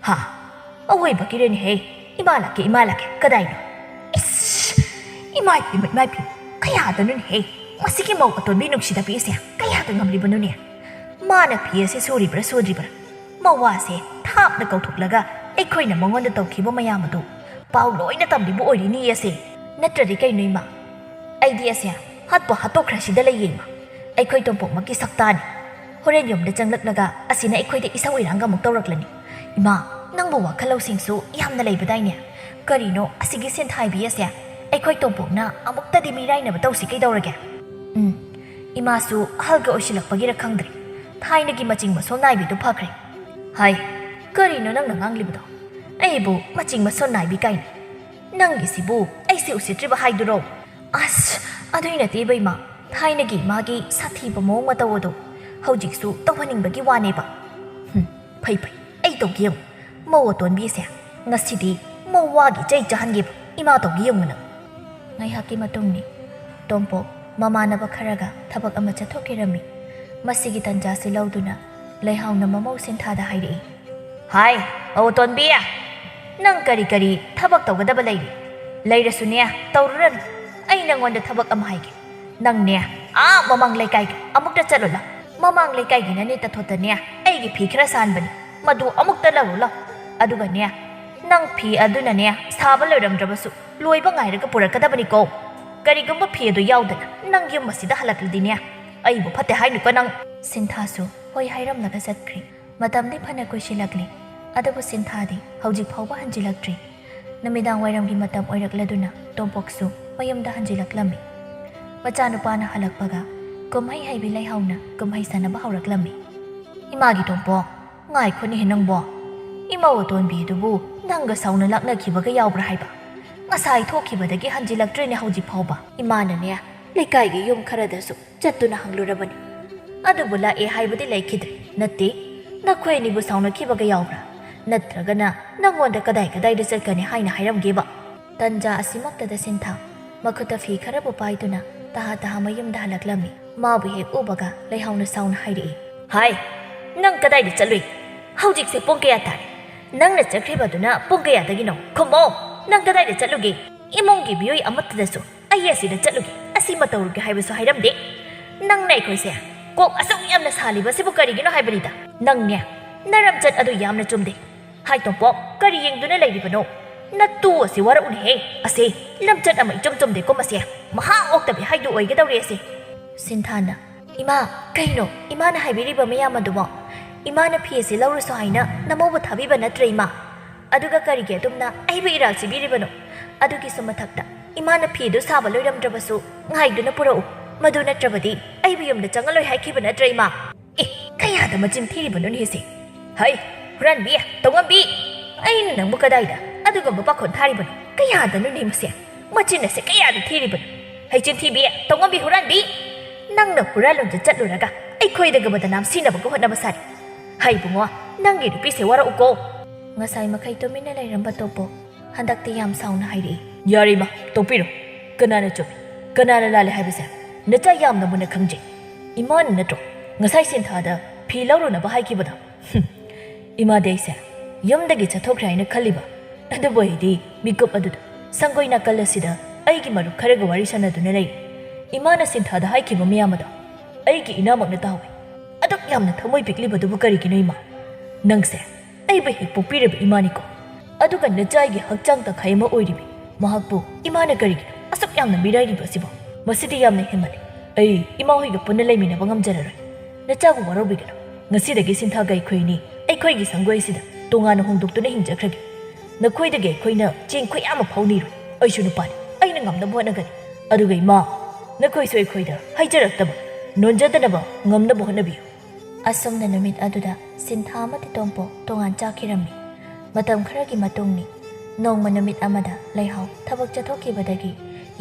ꯍꯥ? ꯑꯋꯣꯏꯕꯒꯤꯔꯅꯦꯍꯦ? ꯏꯃꯥ ꯂꯥꯛꯀꯦ, ꯏꯃꯥ ꯂꯥꯛꯀꯦ꯫ ꯀꯗꯥꯏꯅꯣ? ꯏꯁ! ꯏꯃꯥꯏ ꯄꯦꯝꯃ, ꯏꯃꯥꯏ ꯄꯦꯝꯃ꯫ ꯀꯌꯥꯗꯅꯣꯅꯦꯍꯦ? ꯃꯁꯤꯒꯤ ꯃꯧ ꯑꯇꯣꯟꯕꯤ ꯅꯨꯡꯁꯤꯗꯕꯤ ꯑꯁꯦ ꯀꯌꯥꯗ ꯉꯝꯂꯤꯕꯅꯣꯅꯦ? ꯃꯥꯅ ꯐꯤ ꯑꯁꯦ ꯁꯨꯔꯤꯕ꯭ꯔꯥ ꯁꯨꯗ꯭ꯔꯤꯕ꯭ꯔꯥ? ꯃꯋꯥꯁꯦ ꯊꯥꯞꯅ ꯀꯧꯊꯣꯛꯂꯒ ꯑꯩꯈꯣꯏꯅ ꯃꯉꯣꯟꯗ ꯇꯧꯈꯤꯕ ꯃꯌꯥꯝ ꯑꯗꯨ ꯄꯥꯎ ꯂꯣꯏꯅ ꯇꯝꯂꯤꯕ ꯑꯣꯏꯔꯤꯅꯤ ꯑꯁꯦ꯫ ꯅꯠꯇ꯭ꯔꯗꯤ ꯀꯩꯅꯣ ꯏꯃꯥ? ꯑꯩꯗꯤ ꯑꯁꯦ ꯍꯥꯠꯄꯨ ꯍꯥꯠꯇꯣꯛꯈ꯭ꯔꯁꯤꯗ ꯂꯩꯌꯦ ꯏꯃꯥ꯫ ꯑꯩꯈꯣꯏ ꯇꯣꯝꯄꯣꯛꯃꯛꯀꯤ ꯁꯛꯇꯥꯅꯤ꯫ ꯍꯣꯔꯦꯟ ꯌꯨꯝꯗ ꯆꯪꯂꯛꯂꯒ ꯑꯁꯤꯅ ꯑꯩꯈꯣꯏꯗ ꯏꯁꯧ ꯏꯔꯥꯡꯒ ꯑꯃꯨꯛ ꯇꯧꯔꯛꯂꯅꯤ꯫ ꯏꯃꯥ, ꯅꯪꯕꯨ ꯋꯥꯈꯜ ꯂꯧꯁꯤꯡꯁꯨ ꯌꯥꯝꯅ ꯂꯩꯕꯗꯥꯏꯅꯦ? ꯀꯔꯤꯅꯣ ꯑꯁꯤꯒꯤ ꯁꯦꯟꯊꯥꯏꯕꯤ ꯑꯁꯦ ꯑꯩꯈꯣꯏ ꯇꯣꯝꯄꯣꯛꯅ ꯑꯃꯨꯛꯇꯗꯤ ꯃꯤꯔꯥꯏꯅꯕ ꯇꯧꯁꯤ ꯀꯩꯗꯧꯔꯒꯦ? ꯎꯝ, ꯏꯃꯥꯁꯨ ꯑꯍꯜꯒ ꯑꯣꯏꯁꯤꯜꯂꯛꯄꯒꯤꯔ ꯈꯪꯗ꯭ꯔꯦ, ꯊꯥꯏꯅꯒꯤ ꯃꯆꯤꯡ ꯃꯁꯣꯝ ꯅꯥꯏꯕꯤꯗꯨ ꯐꯈ꯭ꯔꯦ꯫ ꯍꯥꯏ, ꯀꯔꯤꯅꯣ ꯅꯪꯅ ꯉꯥꯡꯂꯤꯕꯗꯣ? ꯑꯩꯕꯨ ꯃꯆꯤꯡ ꯃꯁꯣꯝ ꯅꯥꯏꯕꯤ ꯀꯥꯏꯅ? ꯅꯪꯒꯤꯁꯤꯕꯨ ꯑꯩꯁꯦ ꯎꯁꯤꯠꯇ꯭ꯔꯤꯕ ꯍꯥꯏꯗꯨꯔꯣ? ꯑꯁ, ꯑꯗꯨꯏ ꯅꯠꯇꯦ ꯏꯕꯦꯝꯃ, ꯊꯥꯏꯅꯒꯤ ꯃꯥꯒꯤ ꯁꯥꯊꯤꯕ ꯃꯑꯣꯡ ꯃꯇꯧ ꯑꯗꯣ ꯍꯧꯖꯤꯛꯁꯨ ꯇꯧꯍꯟꯅꯤꯡꯕꯒꯤ ꯋꯥꯅꯦꯕ꯫ ꯍꯨꯝ, ꯐꯩ ꯐꯩ, ꯑꯩ ꯇꯧꯒꯦ ꯌꯦꯡꯉꯨ꯫ ꯃꯧ ꯑꯇꯣꯟꯕꯤꯁꯦ ꯉꯁꯤꯗꯤ ꯃꯧ ꯋꯥꯒꯤ ꯆꯩ ꯆꯥꯍꯟꯒꯦꯕ꯫ ꯏꯃꯥ ꯇꯧꯒꯦ ꯌꯦꯡꯉꯨ ꯅꯪ꯫ ꯉꯥꯏꯍꯥꯛꯀꯤ ꯃꯇꯨꯡꯅꯤ꯫ ꯇꯣꯝꯄꯣꯛ ꯃꯃꯥꯟꯅꯕ ꯈꯔꯒ ꯊꯕꯛ ꯑꯃ ꯆꯠꯊꯣꯛꯈꯤꯔꯝꯃꯤ꯫ ꯃꯁꯤꯒꯤ ꯇꯟꯖꯥꯁꯤ ꯂꯧꯗꯨꯅ ꯂꯩꯍꯥꯎꯅ ꯃꯃꯧ ꯁꯤꯟꯊꯥꯗ ꯍꯥꯏꯔꯛꯏ꯫ ꯍꯥꯏ, ꯃꯧ ꯑꯇꯣꯟꯕꯤ, ꯅꯪ ꯀꯔꯤ ꯀꯔꯤ ꯊꯕꯛ ꯇꯧꯒꯗꯕ ꯂꯩꯔꯤ? ꯂꯩꯔꯁꯨꯅꯦ, ꯇꯧꯔꯨꯔꯅꯨ꯫ ꯑꯩ ꯅꯪꯉꯣꯟꯗ ꯊꯕꯛ ꯑꯃ ꯍꯥꯏꯒꯦ꯫ ꯅꯪꯅꯦ, ꯑꯥ ꯃꯃꯥꯡ ꯂꯩꯀꯥꯏꯒ ꯑꯃꯨꯛꯇ ꯆꯠꯂꯨ ꯂꯥꯎ꯫ ꯃꯃꯥꯡ ꯂꯩꯀꯥꯏꯒꯤꯅꯅꯦ ꯇꯊꯣꯠꯇꯅꯦ ꯑꯩꯒꯤ ꯐꯤ ꯈꯔ ꯁꯥꯍꯟꯕꯅꯤ꯫ ꯃꯗꯨ ꯑꯃꯨꯛꯇ ꯂꯧꯔꯨ ꯂꯥꯎ꯫ ꯑꯗꯨꯒꯅꯦ, ꯅꯪ ꯐꯤ ꯑꯗꯨꯅꯅꯦ ꯁꯥꯕ ꯂꯣꯏꯔꯝꯗ꯭ꯔꯕꯁꯨ ꯂꯣꯏꯕ ꯉꯥꯏꯔꯒ ꯄꯨꯔꯛꯀꯗꯕꯅꯤꯀꯣ꯫ ꯀꯔꯤꯒꯨꯝꯕ ꯐꯤ ꯑꯗꯨ ꯌꯥꯎꯗꯅ ꯅꯪ ꯌꯨꯝ ꯑꯁꯤꯗ ꯍꯜꯂꯛꯂꯗꯤꯅꯦ, ꯑꯩꯕꯨ ꯐꯠꯇꯦ ꯍꯥꯏꯅꯨꯀꯣ ꯅꯪ꯫ ꯁꯤꯟꯊꯥꯁꯨ ꯍꯣꯏ ꯍꯥꯏꯔꯝꯂꯒ ꯆꯠꯈ꯭ꯔꯦ꯫ ꯃꯇꯝꯗꯤ ꯐꯅ ꯀꯨꯏꯁꯤꯜꯂꯛꯂꯤ꯫ ꯑꯗꯨꯕꯨ ꯁꯤꯟꯊꯥꯗꯤ ꯍꯧꯖꯤꯛ ꯐꯥꯎꯕ ꯍꯟꯖꯤꯜꯂꯛꯇ꯭ꯔꯤ꯫ ꯅꯨꯃꯤꯗꯥꯡ ꯋꯥꯏꯔꯝꯒꯤ ꯃꯇꯝ ꯑꯣꯏꯔꯛꯂꯗꯨꯅ ꯇꯣꯝꯄꯣꯛꯁꯨ ꯃꯌꯨꯝꯗ ꯍꯟꯖꯤꯜꯂꯛꯂꯝꯃꯤ꯫ ꯃꯆꯥꯅꯨꯄꯥꯅ ꯍꯜꯂꯛꯄꯒ ꯀꯨꯝꯍꯩ ꯍꯩꯕꯤ ꯂꯩꯍꯥꯎꯅ ꯀꯨꯝꯍꯩ ꯁꯥꯟꯅꯕ ꯍꯧꯔꯛꯂꯝꯃꯤ꯫ "ꯏꯃꯥꯒꯤ ꯇꯣꯝꯄꯣꯛ, ꯉꯥꯏꯈꯣꯅꯦꯍꯦ ꯅꯪꯕꯣ꯫ ꯏꯃꯧ ꯑꯇꯣꯟꯕꯤꯗꯨꯕꯨ ꯅꯪꯒ ꯁꯥꯎꯅ ꯂꯥꯛꯅꯈꯤꯕꯒ ꯌꯥꯎꯕ꯭ꯔꯥ ꯍꯥꯏꯕ? ꯉꯁꯥꯏ ꯊꯣꯛꯈꯤꯕꯗꯒꯤ ꯍꯟꯖꯤꯜꯂꯛꯇ꯭ꯔꯦꯅꯦ ꯍꯧꯖꯤꯛ ꯐꯥꯎꯕ꯫ ꯏꯃꯥꯅꯅꯦ, ꯂꯩꯀꯥꯏꯒꯤ ꯌꯨꯝ ꯈꯔꯗꯁꯨ ꯆꯠꯇꯨꯅ ꯍꯪꯂꯨꯔꯕꯅꯤ꯫ ꯑꯗꯨꯕꯨ ꯂꯥꯛꯑꯦ ꯍꯥꯏꯕꯗꯤ ꯂꯩꯈꯤꯗ꯭ꯔꯦ꯫ ꯅꯠꯇꯦ, ꯅꯈꯣꯏ ꯑꯅꯤꯕꯨ ꯁꯥꯎꯅꯈꯤꯕꯒ ꯌꯥꯎꯕ꯭ꯔꯥ? ꯅꯠꯇ꯭ꯔꯒꯅ ꯅꯪꯉꯣꯟꯗ ꯀꯗꯥꯏ ꯀꯗꯥꯏꯗ ꯆꯠꯀꯅꯤ ꯍꯥꯏꯅ ꯍꯥꯏꯔꯝꯒꯦꯕ?" ꯇꯟꯖꯥ ꯑꯁꯤꯃꯛꯇꯗ ꯁꯤꯟꯊꯥ ꯃꯈꯨꯠꯇ ꯐꯤ ꯈꯔꯕꯨ ꯄꯥꯏꯗꯨꯅ ꯇꯍꯥ ꯇꯍꯥ ꯃꯌꯨꯝꯗ ꯍꯜꯂꯛꯂꯝꯃꯤ꯫ ꯃꯥꯕꯨ ꯍꯦꯛ ꯎꯕꯒ ꯂꯩꯍꯥꯎꯅ ꯁꯥꯎꯅ ꯍꯥꯏꯔꯛꯏ꯫ "ꯍꯥꯏ, ꯅꯪ ꯀꯗꯥꯏꯗ ꯆꯠꯂꯨꯏ? ꯍꯧꯖꯤꯛꯁꯦ ꯄꯨꯡ ꯀꯌꯥ ꯇꯥꯔꯦ? ꯅꯪꯅ ꯆꯠꯈ꯭ꯔꯤꯕꯗꯨꯅ ꯄꯨꯡ ꯀꯌꯥꯗꯒꯤꯅꯣ? ꯈꯨꯝꯃꯣ! ꯅꯪ ꯀꯗꯥꯏꯗ ꯆꯠꯂꯨꯒꯦ? ꯏꯃꯨꯡꯒꯤ ꯃꯤꯑꯣꯏ ꯑꯃꯠꯇꯗꯁꯨ ꯑꯩ ꯑꯁꯤꯗ ꯆꯠꯂꯨꯒꯦ, ꯑꯁꯤꯃ ꯇꯧꯔꯨꯒꯦ ꯍꯥꯏꯕꯁꯨ ꯍꯥꯏꯔꯝꯗꯦ꯫ ꯅꯪꯅ ꯑꯩꯈꯣꯏꯁꯦ ꯀꯣꯛ ꯑꯁꯨꯛ ꯌꯥꯝꯅ ꯁꯥꯜꯂꯤꯕꯁꯤꯕꯨ ꯀꯔꯤꯒꯤꯅꯣ ꯍꯥꯏꯕꯅꯤꯗ꯫ ꯅꯪꯅꯦ, ꯅꯔꯝꯆꯠ ꯑꯗꯨ ꯌꯥꯝꯅ ꯆꯨꯝꯗꯦ꯫ ꯍꯥꯏ ꯇꯣꯝꯄꯣꯛ, ꯀꯔꯤ ꯌꯦꯡꯗꯨꯅ ꯂꯩꯔꯤꯕꯅꯣ? ꯅꯇꯨ ꯑꯁꯤ ꯋꯥꯔꯛꯎꯅꯦꯍꯦ꯫ ꯑꯁꯦ ꯂꯝꯆꯠ ꯑꯃ ꯏꯆꯨꯝ ꯆꯨꯝꯗꯦꯀꯣ ꯃꯁꯦ꯫ ꯃꯍꯥ ꯑꯣꯛꯇꯕꯤ ꯍꯥꯏꯗꯨ ꯑꯣꯏꯒꯗꯧꯔꯦ ꯑꯁꯦ꯫ ꯁꯤꯟꯊꯥꯅ, "ꯏꯃꯥ, ꯀꯩꯅꯣ ꯏꯃꯥꯅ ꯍꯥꯏꯕꯤꯔꯤꯕ ꯃꯌꯥꯝ ꯑꯗꯨꯕꯣ? ꯏꯃꯥꯅ ꯐꯤ ꯑꯁꯤ ꯂꯧꯔꯨꯁꯣ ꯍꯥꯏꯅ ꯅꯃꯧꯕꯨ ꯊꯥꯕꯤꯕ ꯅꯠꯇ꯭ꯔꯦ ꯏꯃꯥ? ꯑꯗꯨꯒ ꯀꯔꯤꯒꯤ ꯑꯗꯨꯝꯅ ꯑꯩꯕꯨ ꯏꯔꯥꯜ ꯁꯤꯕꯤꯔꯤꯕꯅꯣ? ꯑꯗꯨꯒꯤꯁꯨ ꯃꯊꯛꯇ ꯏꯃꯥꯅ ꯐꯤ ꯑꯗꯨ ꯁꯥꯕ ꯂꯣꯏꯔꯝꯗ꯭ꯔꯕꯁꯨ ꯉꯥꯏꯗꯨꯅ ꯄꯨꯔꯛꯎ꯫ ꯃꯗꯨ ꯅꯠꯇ꯭ꯔꯕꯗꯤ ꯑꯩꯕꯨ ꯌꯨꯝꯗ ꯆꯪꯍꯜꯂꯣꯏ ꯍꯥꯏꯈꯤꯕ ꯅꯠꯇ꯭ꯔꯦ ꯏꯃꯥ?" ꯑꯦ, ꯀꯌꯥꯗ ꯃꯆꯤꯟ ꯊꯤꯔꯤꯕꯅꯣꯅꯦ ꯁꯤ? ꯍꯩ, ꯍꯨꯔꯥꯟꯕꯤ, ꯇꯧꯉꯝꯕꯤ! ꯑꯩꯅ ꯅꯪꯕꯨ ꯀꯗꯥꯏꯗ ꯑꯗꯨꯒꯨꯝꯕ ꯄꯥꯈꯣꯟ ꯊꯥꯔꯤꯕꯅꯣ? ꯀꯌꯥꯗꯅꯣꯅꯦ ꯃꯁꯦ? ꯃꯆꯤꯟ ꯑꯁꯦ ꯀꯌꯥꯗ ꯊꯤꯔꯤꯕꯅꯣ? ꯍꯩ, ꯆꯤꯟꯊꯤꯕꯤ, ꯇꯧꯉꯝꯕꯤ, ꯍꯨꯔꯥꯟꯕꯤ! ꯅꯪꯅ ꯍꯨꯔꯥꯜꯂꯣꯝꯗ ꯆꯠꯂꯨꯔꯒ ꯑꯩꯈꯣꯏꯗꯒ ꯕꯗꯅꯥꯝ ꯁꯤꯅꯕꯒ ꯍꯣꯠꯅꯕ ꯁꯥꯔꯤ꯫ ꯍꯩ ꯏꯕꯨꯡꯉꯣ, ꯅꯪꯒꯤ ꯅꯨꯄꯤꯁꯦ ꯋꯥꯔꯛꯎꯀꯣ꯫ ꯉꯁꯥꯏ ꯃꯈꯩ ꯇꯨꯃꯤꯟꯅ ꯂꯩꯔꯝꯕ ꯇꯣꯝꯄꯣꯛ ꯍꯟꯗꯛꯇꯤ ꯌꯥꯝ ꯁꯥꯎꯅ ꯍꯥꯏꯔꯛꯏ꯫ "ꯌꯥꯔꯦ ꯏꯃꯥ, ꯇꯣꯛꯄꯤꯔꯣ꯫ ꯀꯅꯥꯅ ꯆꯨꯝꯃꯤ, ꯀꯅꯥꯅ ꯂꯥꯜꯂꯦ ꯍꯥꯏꯕꯁꯦ ꯅꯆꯥ ꯌꯥꯝꯅ ꯃꯨꯟꯅ ꯈꯪꯖꯩ꯫ ꯏꯃꯥꯅ ꯅꯠꯇ꯭ꯔꯣ ꯉꯁꯥꯏ ꯁꯤꯟꯊꯥꯗ ꯐꯤ ꯂꯧꯔꯨꯅꯕ ꯍꯥꯏꯈꯤꯕꯗꯣ?" ꯍꯨꯝ, ꯏꯃꯥꯗꯤ ꯑꯩꯁꯦ ꯌꯨꯝꯗꯒꯤ ꯆꯠꯊꯣꯛꯈ꯭ꯔꯦ ꯍꯥꯏꯅ ꯈꯜꯂꯤꯕ? ꯑꯗꯨꯕꯨ ꯑꯩꯗꯤ ꯃꯤꯀꯨꯞ ꯑꯗꯨꯗ ꯁꯪꯒꯣꯏ ꯅꯥꯀꯜ ꯑꯁꯤꯗ ꯑꯩꯒꯤ ꯃꯔꯨꯞ ꯈꯔꯒ ꯋꯥꯔꯤ ꯁꯥꯟꯅꯗꯨꯅ ꯂꯩ꯫ ꯏꯃꯥꯅ ꯁꯤꯟꯊꯥꯗ ꯍꯥꯏꯈꯤꯕ ꯃꯌꯥꯝ ꯑꯗꯣ ꯑꯩꯒꯤ ꯏꯅꯥꯃꯛꯅ ꯇꯥꯍꯧꯏ꯫ ꯑꯗꯨꯛ ꯌꯥꯝꯅ ꯊꯃꯣꯏ ꯄꯤꯛꯂꯤꯕꯗꯨꯕꯨ ꯀꯔꯤꯒꯤꯅꯣ ꯏꯃꯥ? ꯅꯪꯁꯦ ꯑꯩꯕꯨ ꯍꯦꯛ ꯄꯣꯛꯄꯤꯔꯕ ꯏꯃꯥꯅꯤꯀꯣ, ꯑꯗꯨꯒ ꯅꯆꯥꯒꯤ ꯍꯛꯆꯥꯡ ꯇꯪꯈꯥꯏ ꯑꯃ ꯑꯣꯏꯔꯤꯕꯤ ꯃꯍꯥꯛꯄꯨ ꯏꯃꯥꯅ ꯀꯔꯤꯒꯤꯅꯣ ꯑꯁꯨꯛ ꯌꯥꯝꯅ ꯃꯤꯔꯥꯏꯔꯤꯕ ꯑꯁꯤꯕꯣ? ꯃꯁꯤꯗꯤ ꯌꯥꯝꯅ ꯍꯦꯟꯃꯜꯂꯤ꯫ ꯑꯩ ꯏꯃꯥ ꯍꯣꯏꯒ ꯄꯨꯟꯅ ꯂꯩꯃꯤꯟꯅꯕ ꯉꯝꯖꯔꯔꯣꯏ꯫ ꯅꯆꯥꯕꯨ ꯋꯥꯔꯧꯕꯤꯒꯅꯨ꯫ ꯉꯁꯤꯗꯒꯤ ꯁꯤꯟꯊꯥꯒ ꯑꯩꯈꯣꯏ ꯑꯅꯤ ꯑꯩꯈꯣꯏꯒꯤ ꯁꯪꯒꯣꯏ ꯑꯁꯤꯗ ꯇꯣꯉꯥꯟꯅ ꯍꯣꯡꯗꯣꯛꯇꯨꯅ ꯍꯤꯡꯖꯈ꯭ꯔꯒꯦ꯫ ꯅꯈꯣꯏꯗꯒꯤ ꯑꯩꯈꯣꯏꯅ ꯆꯦꯡ ꯈꯨꯌꯥꯝ ꯑꯃ ꯐꯥꯎ ꯅꯤꯔꯣꯏ꯫ ꯑꯩꯁꯨ ꯅꯨꯄꯥꯅꯤ, ꯑꯩꯅ ꯉꯝꯅꯕ ꯍꯣꯠꯅꯒꯅꯤ꯫ ꯑꯗꯨꯒ ꯏꯃꯥ, ꯅꯈꯣꯏꯁꯨ ꯑꯩꯈꯣꯏꯗ ꯍꯥꯏꯖꯔꯛꯇꯕ, ꯅꯣꯟꯖꯗꯅꯕ ꯉꯝꯅꯕ ꯍꯣꯠꯅꯕꯤꯌꯨ꯫ ꯑꯁꯨꯝꯅ ꯅꯨꯃꯤꯠ ꯑꯗꯨꯗ ꯁꯤꯟꯊꯥ ꯑꯃꯗꯤ ꯇꯣꯝꯄꯣꯛ ꯇꯣꯉꯥꯟ ꯆꯥꯈꯤꯔꯝꯃꯤ꯫ ꯃꯇꯝ ꯈꯔꯒꯤ ꯃꯇꯨꯡꯅꯤ꯫ ꯅꯣꯡꯃ ꯅꯨꯃꯤꯠ ꯑꯃꯗ ꯂꯩꯍꯥꯎ ꯊꯕꯛ ꯆꯠꯊꯣꯛꯈꯤꯕꯗꯒꯤ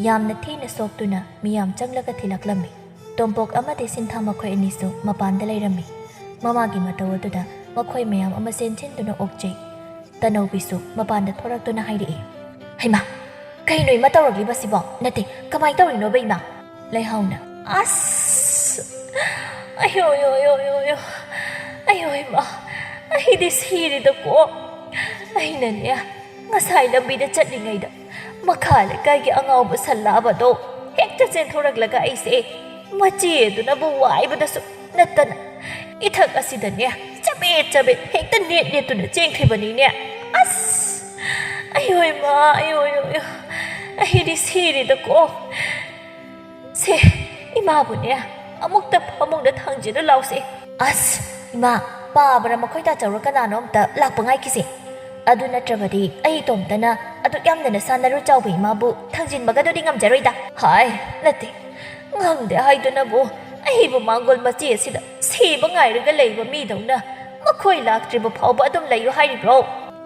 ꯌꯥꯝꯅ ꯊꯤꯅ ꯁꯣꯛꯇꯨꯅ ꯃꯤꯌꯥꯝ ꯆꯪꯂꯒ ꯊꯤꯜꯂꯛꯂꯝꯃꯤ꯫ ꯇꯣꯝꯄꯣꯛ ꯑꯃꯗꯤ ꯁꯤꯟꯊꯥ ꯃꯈꯣꯏ ꯑꯅꯤꯁꯨ ꯃꯄꯥꯟꯗ ꯂꯩꯔꯝꯃꯤ꯫ ꯃꯃꯥꯒꯤ ꯃꯇꯧ ꯑꯗꯨꯗ ꯃꯈꯣꯏ ꯃꯌꯥꯝ ꯑꯃ ꯆꯦꯟꯁꯤꯟꯗꯨꯅ ꯑꯣꯛꯆꯩ꯫ ꯇꯅꯧꯕꯤꯁꯨ ꯃꯄꯥꯟꯗ ꯊꯣꯔꯛꯇꯨꯅ ꯍꯥꯏꯔꯛꯏ, "ꯍꯩꯃꯥ, ꯀꯩꯅꯣ ꯏꯃꯥ ꯇꯧꯔꯛꯂꯤꯕꯁꯤꯕꯣ? ꯅꯠꯇꯦ, ꯀꯃꯥꯏꯅ ꯇꯧꯔꯤꯅꯣꯕ ꯏꯃꯥ?" ꯂꯩꯍꯥꯎꯅ, "ꯑꯁ! ꯑꯌꯣ, ꯌꯣ, ꯌꯣ, ꯌꯣ, ꯌꯣ! ꯑꯌꯣ ꯏꯃꯥ, ꯑꯩꯗꯤ ꯁꯤꯔꯦꯗꯀꯣ꯫ ꯑꯩꯅꯅꯦ, ꯉꯁꯥꯏ ꯂꯝꯕꯤꯗ ꯆꯠꯂꯤꯉꯩꯗ ꯃꯈꯥ ꯂꯩꯀꯥꯏꯒꯤ ꯑꯉꯥꯎꯕ ꯁꯜꯂꯥꯕꯗꯣ ꯍꯦꯛꯇ ꯆꯦꯟꯊꯣꯔꯛꯂꯒ ꯑꯩꯁꯦ ꯃꯆꯦ ꯑꯗꯨꯅꯕꯨ ꯋꯥꯏꯕꯗꯁꯨ ꯅꯠꯇꯅ ꯏꯊꯛ ꯑꯁꯤꯗꯅꯦ ꯆꯕꯦꯠ ꯆꯕꯦꯠ ꯍꯦꯛꯇ ꯅꯦꯠ ꯅꯦꯠꯇꯨꯅ ꯆꯦꯟꯈ꯭ꯔꯤꯕꯅꯤꯅꯦ꯫ ꯑꯁ! ꯑꯌꯣ ꯏꯃꯥ, ꯑꯌꯣ, ꯑꯌꯣ, ꯑꯌꯣ! ꯑꯩꯗꯤ ꯁꯤꯔꯦꯗꯀꯣ꯫ ꯁꯦ, ꯏꯃꯥꯕꯨꯅꯦ ꯑꯃꯨꯛꯇ ꯐꯃꯨꯡꯗ ꯊꯥꯡꯖꯤꯜꯂꯨ ꯂꯥꯎꯁꯦ꯫" "ꯑꯁ, ꯏꯃꯥ, ꯄꯥꯕ꯭ꯔ ꯃꯈꯣꯏ ꯇꯥꯆꯧꯔ ꯀꯅꯥꯅꯣ ꯑꯝꯇ ꯂꯥꯛꯄ ꯉꯥꯏꯈꯤꯁꯦ꯫ ꯑꯗꯨ ꯅꯠꯇ꯭ꯔꯕꯗꯤ ꯑꯩ ꯏꯇꯣꯝꯇꯅ ꯑꯗꯨꯛ ꯌꯥꯝꯅ ꯁꯥꯟꯅꯔꯨ ꯆꯥꯎꯕ ꯏꯃꯥꯕꯨ ꯊꯥꯡꯖꯤꯟꯕꯒꯗꯨꯗꯤ ꯉꯝꯖꯔꯣꯏꯗ꯫" "ꯍꯥꯏ, ꯅꯠꯇꯦ, ꯉꯝꯗꯦ ꯍꯥꯏꯗꯨꯅꯕꯨ ꯑꯩꯕꯨ ꯃꯥꯡꯒꯣꯜ ꯃꯆꯦ ꯑꯁꯤꯗ ꯁꯤꯕ ꯉꯥꯏꯔꯒ ꯂꯩꯕ ꯃꯤꯗꯧꯅ ꯃꯈꯣꯏ ꯂꯥꯛꯇ꯭ꯔꯤꯕ ꯐꯥꯎꯕ ꯑꯗꯨꯝ ꯂꯩꯌꯨ ꯍꯥꯏꯔꯤꯕ꯭ꯔꯣ?"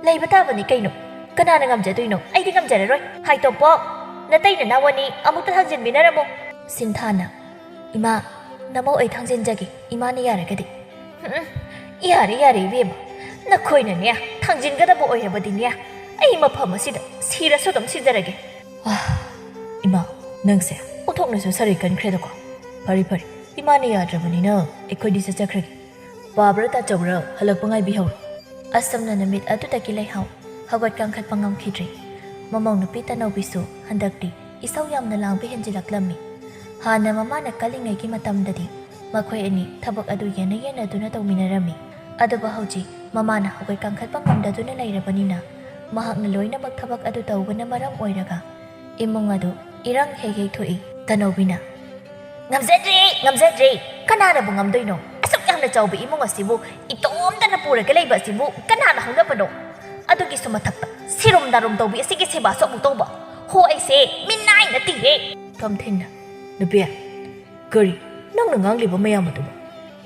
"ꯂꯩꯕ ꯇꯥꯕꯅꯤ ꯀꯩꯅꯣ꯫ ꯀꯅꯥꯅ ꯉꯝꯖꯗꯣꯏꯅꯣ? ꯑꯩꯗꯤ ꯉꯝꯖꯔꯔꯣꯏ꯫ ꯍꯥꯏ ꯇꯣꯝꯄꯣꯛ, ꯅꯇꯩ ꯅꯅꯥꯎ ꯑꯅꯤ ꯑꯃꯨꯛꯇ ꯊꯥꯡꯖꯤꯟꯕꯤꯅꯔꯝꯃꯨ꯫" ꯁꯤꯟꯊꯥꯅ, "ꯏꯃꯥ, ꯅꯃꯧ ꯑꯩ ꯊꯥꯡꯖꯤꯟꯖꯒꯦ, ꯏꯃꯥꯅ ꯌꯥꯔꯒꯗꯤ꯫" "ꯎꯝ, ꯎꯝ, ꯌꯥꯔꯦ, ꯌꯥꯔꯦ ꯏꯕꯦꯝꯃ, ꯅꯈꯣꯏꯅꯅꯦ ꯊꯥꯡꯖꯤꯟꯒꯗꯕ ꯑꯣꯏꯔꯕꯗꯤꯅꯦ, ꯑꯩ ꯃꯐꯝ ꯑꯁꯤꯗ ꯁꯤꯔꯁꯨ ꯑꯗꯨꯝ ꯁꯤꯖꯔꯒꯦ꯫" "ꯑꯥ, ꯏꯃꯥ, ꯅꯪꯁꯦ ꯑꯣꯟꯊꯣꯛꯅꯁꯨ ꯁꯥꯔꯤ ꯀꯟꯈ꯭ꯔꯦꯗꯀꯣ꯫ ꯐꯔꯦ, ꯐꯔꯦ, ꯏꯃꯥꯅ ꯌꯥꯗ꯭ꯔꯕꯅꯤꯅ ꯑꯩꯈꯣꯏꯗꯤ ꯆꯠꯆꯈ꯭ꯔꯒꯦ꯫ ꯄꯥꯕ꯭ꯔ ꯇꯥꯆꯧꯔ ꯍꯜꯂꯛꯄ ꯉꯥꯏꯕꯤꯍꯧꯔꯣ꯫" ꯑꯁꯨꯝꯅ ꯅꯨꯃꯤꯠ ꯑꯗꯨꯗꯒꯤ ꯂꯩꯍꯥꯎ ꯍꯧꯒꯠ ꯀꯥꯡꯈꯠꯄ ꯉꯝꯈꯤꯗ꯭ꯔꯦ꯫ ꯃꯃꯧ ꯅꯨꯄꯤ ꯇꯅꯧꯕꯤꯁꯨ ꯍꯟꯗꯛꯇꯤ ꯏꯁꯧ ꯌꯥꯝꯅ ꯂꯥꯡꯕ ꯍꯦꯟꯖꯤꯜꯂꯛꯂꯝꯃꯤ꯫ ꯍꯥꯟꯅ ꯃꯃꯥꯅ ꯀꯜꯂꯤꯉꯩꯒꯤ ꯃꯇꯝꯗꯗꯤ ꯃꯈꯣꯏ ꯑꯅꯤ ꯊꯕꯛ ꯑꯗꯨ ꯌꯦꯟꯅ ꯌꯦꯟꯅꯗꯨꯅ ꯇꯧꯃꯤꯟꯅꯔꯝꯃꯤ꯫ ꯑꯗꯨꯕꯨ ꯍꯧꯖꯤꯛ ꯃꯃꯥꯅ ꯍꯧꯒꯠ ꯀꯥꯡꯈꯠꯄ ꯉꯝꯗꯗꯨꯅ ꯂꯩꯔꯕꯅꯤꯅ ꯃꯍꯥꯛꯅ ꯂꯣꯏꯅꯃꯛ ꯊꯕꯛ ꯑꯗꯨ ꯇꯧꯕꯅ ꯃꯔꯝ ꯑꯣꯏꯔꯒ ꯏꯃꯨꯡ ꯑꯗꯨ ꯏꯔꯪ ꯍꯦꯛ ꯍꯦꯛ ꯊꯣꯛꯏ꯫ ꯇꯅꯧꯕꯤꯅ, "ꯉꯝꯖꯗ꯭ꯔꯦ, ꯉꯝꯖꯗ꯭ꯔꯦ꯫ ꯀꯅꯥꯅꯕꯨ ꯉꯝꯗꯣꯏꯅꯣ? ꯑꯁꯨꯛ ꯌꯥꯝꯅ ꯆꯥꯎꯕ ꯏꯃꯨꯡ ꯑꯁꯤꯕꯨ ꯏꯇꯣꯝꯇꯅ ꯄꯨꯔꯒ ꯂꯩꯕ ꯑꯁꯤꯕꯨ ꯀꯅꯥꯅ ꯍꯧꯅꯕꯅꯣ? ꯑꯗꯨꯒꯤꯁꯨ ꯃꯊꯛꯇ ꯁꯤꯔꯨꯝ ꯅꯥꯔꯨꯝ ꯇꯧꯕꯤ ꯑꯁꯤꯒꯤ ꯁꯦꯕꯥꯁꯨ ꯑꯃꯨꯛ ꯇꯧꯕ꯫ ꯍꯣ, ꯑꯩꯁꯦ ꯃꯤꯅꯥꯏ ꯅꯠꯇꯦꯍꯦ꯫ ꯇꯣꯝꯊꯤꯟꯅ, ꯅꯨꯄꯤ, ꯀꯔꯤ? ꯅꯪꯅ ꯉꯥꯡꯂꯤꯕ ꯃꯌꯥꯝ ꯑꯗꯨꯕꯨ?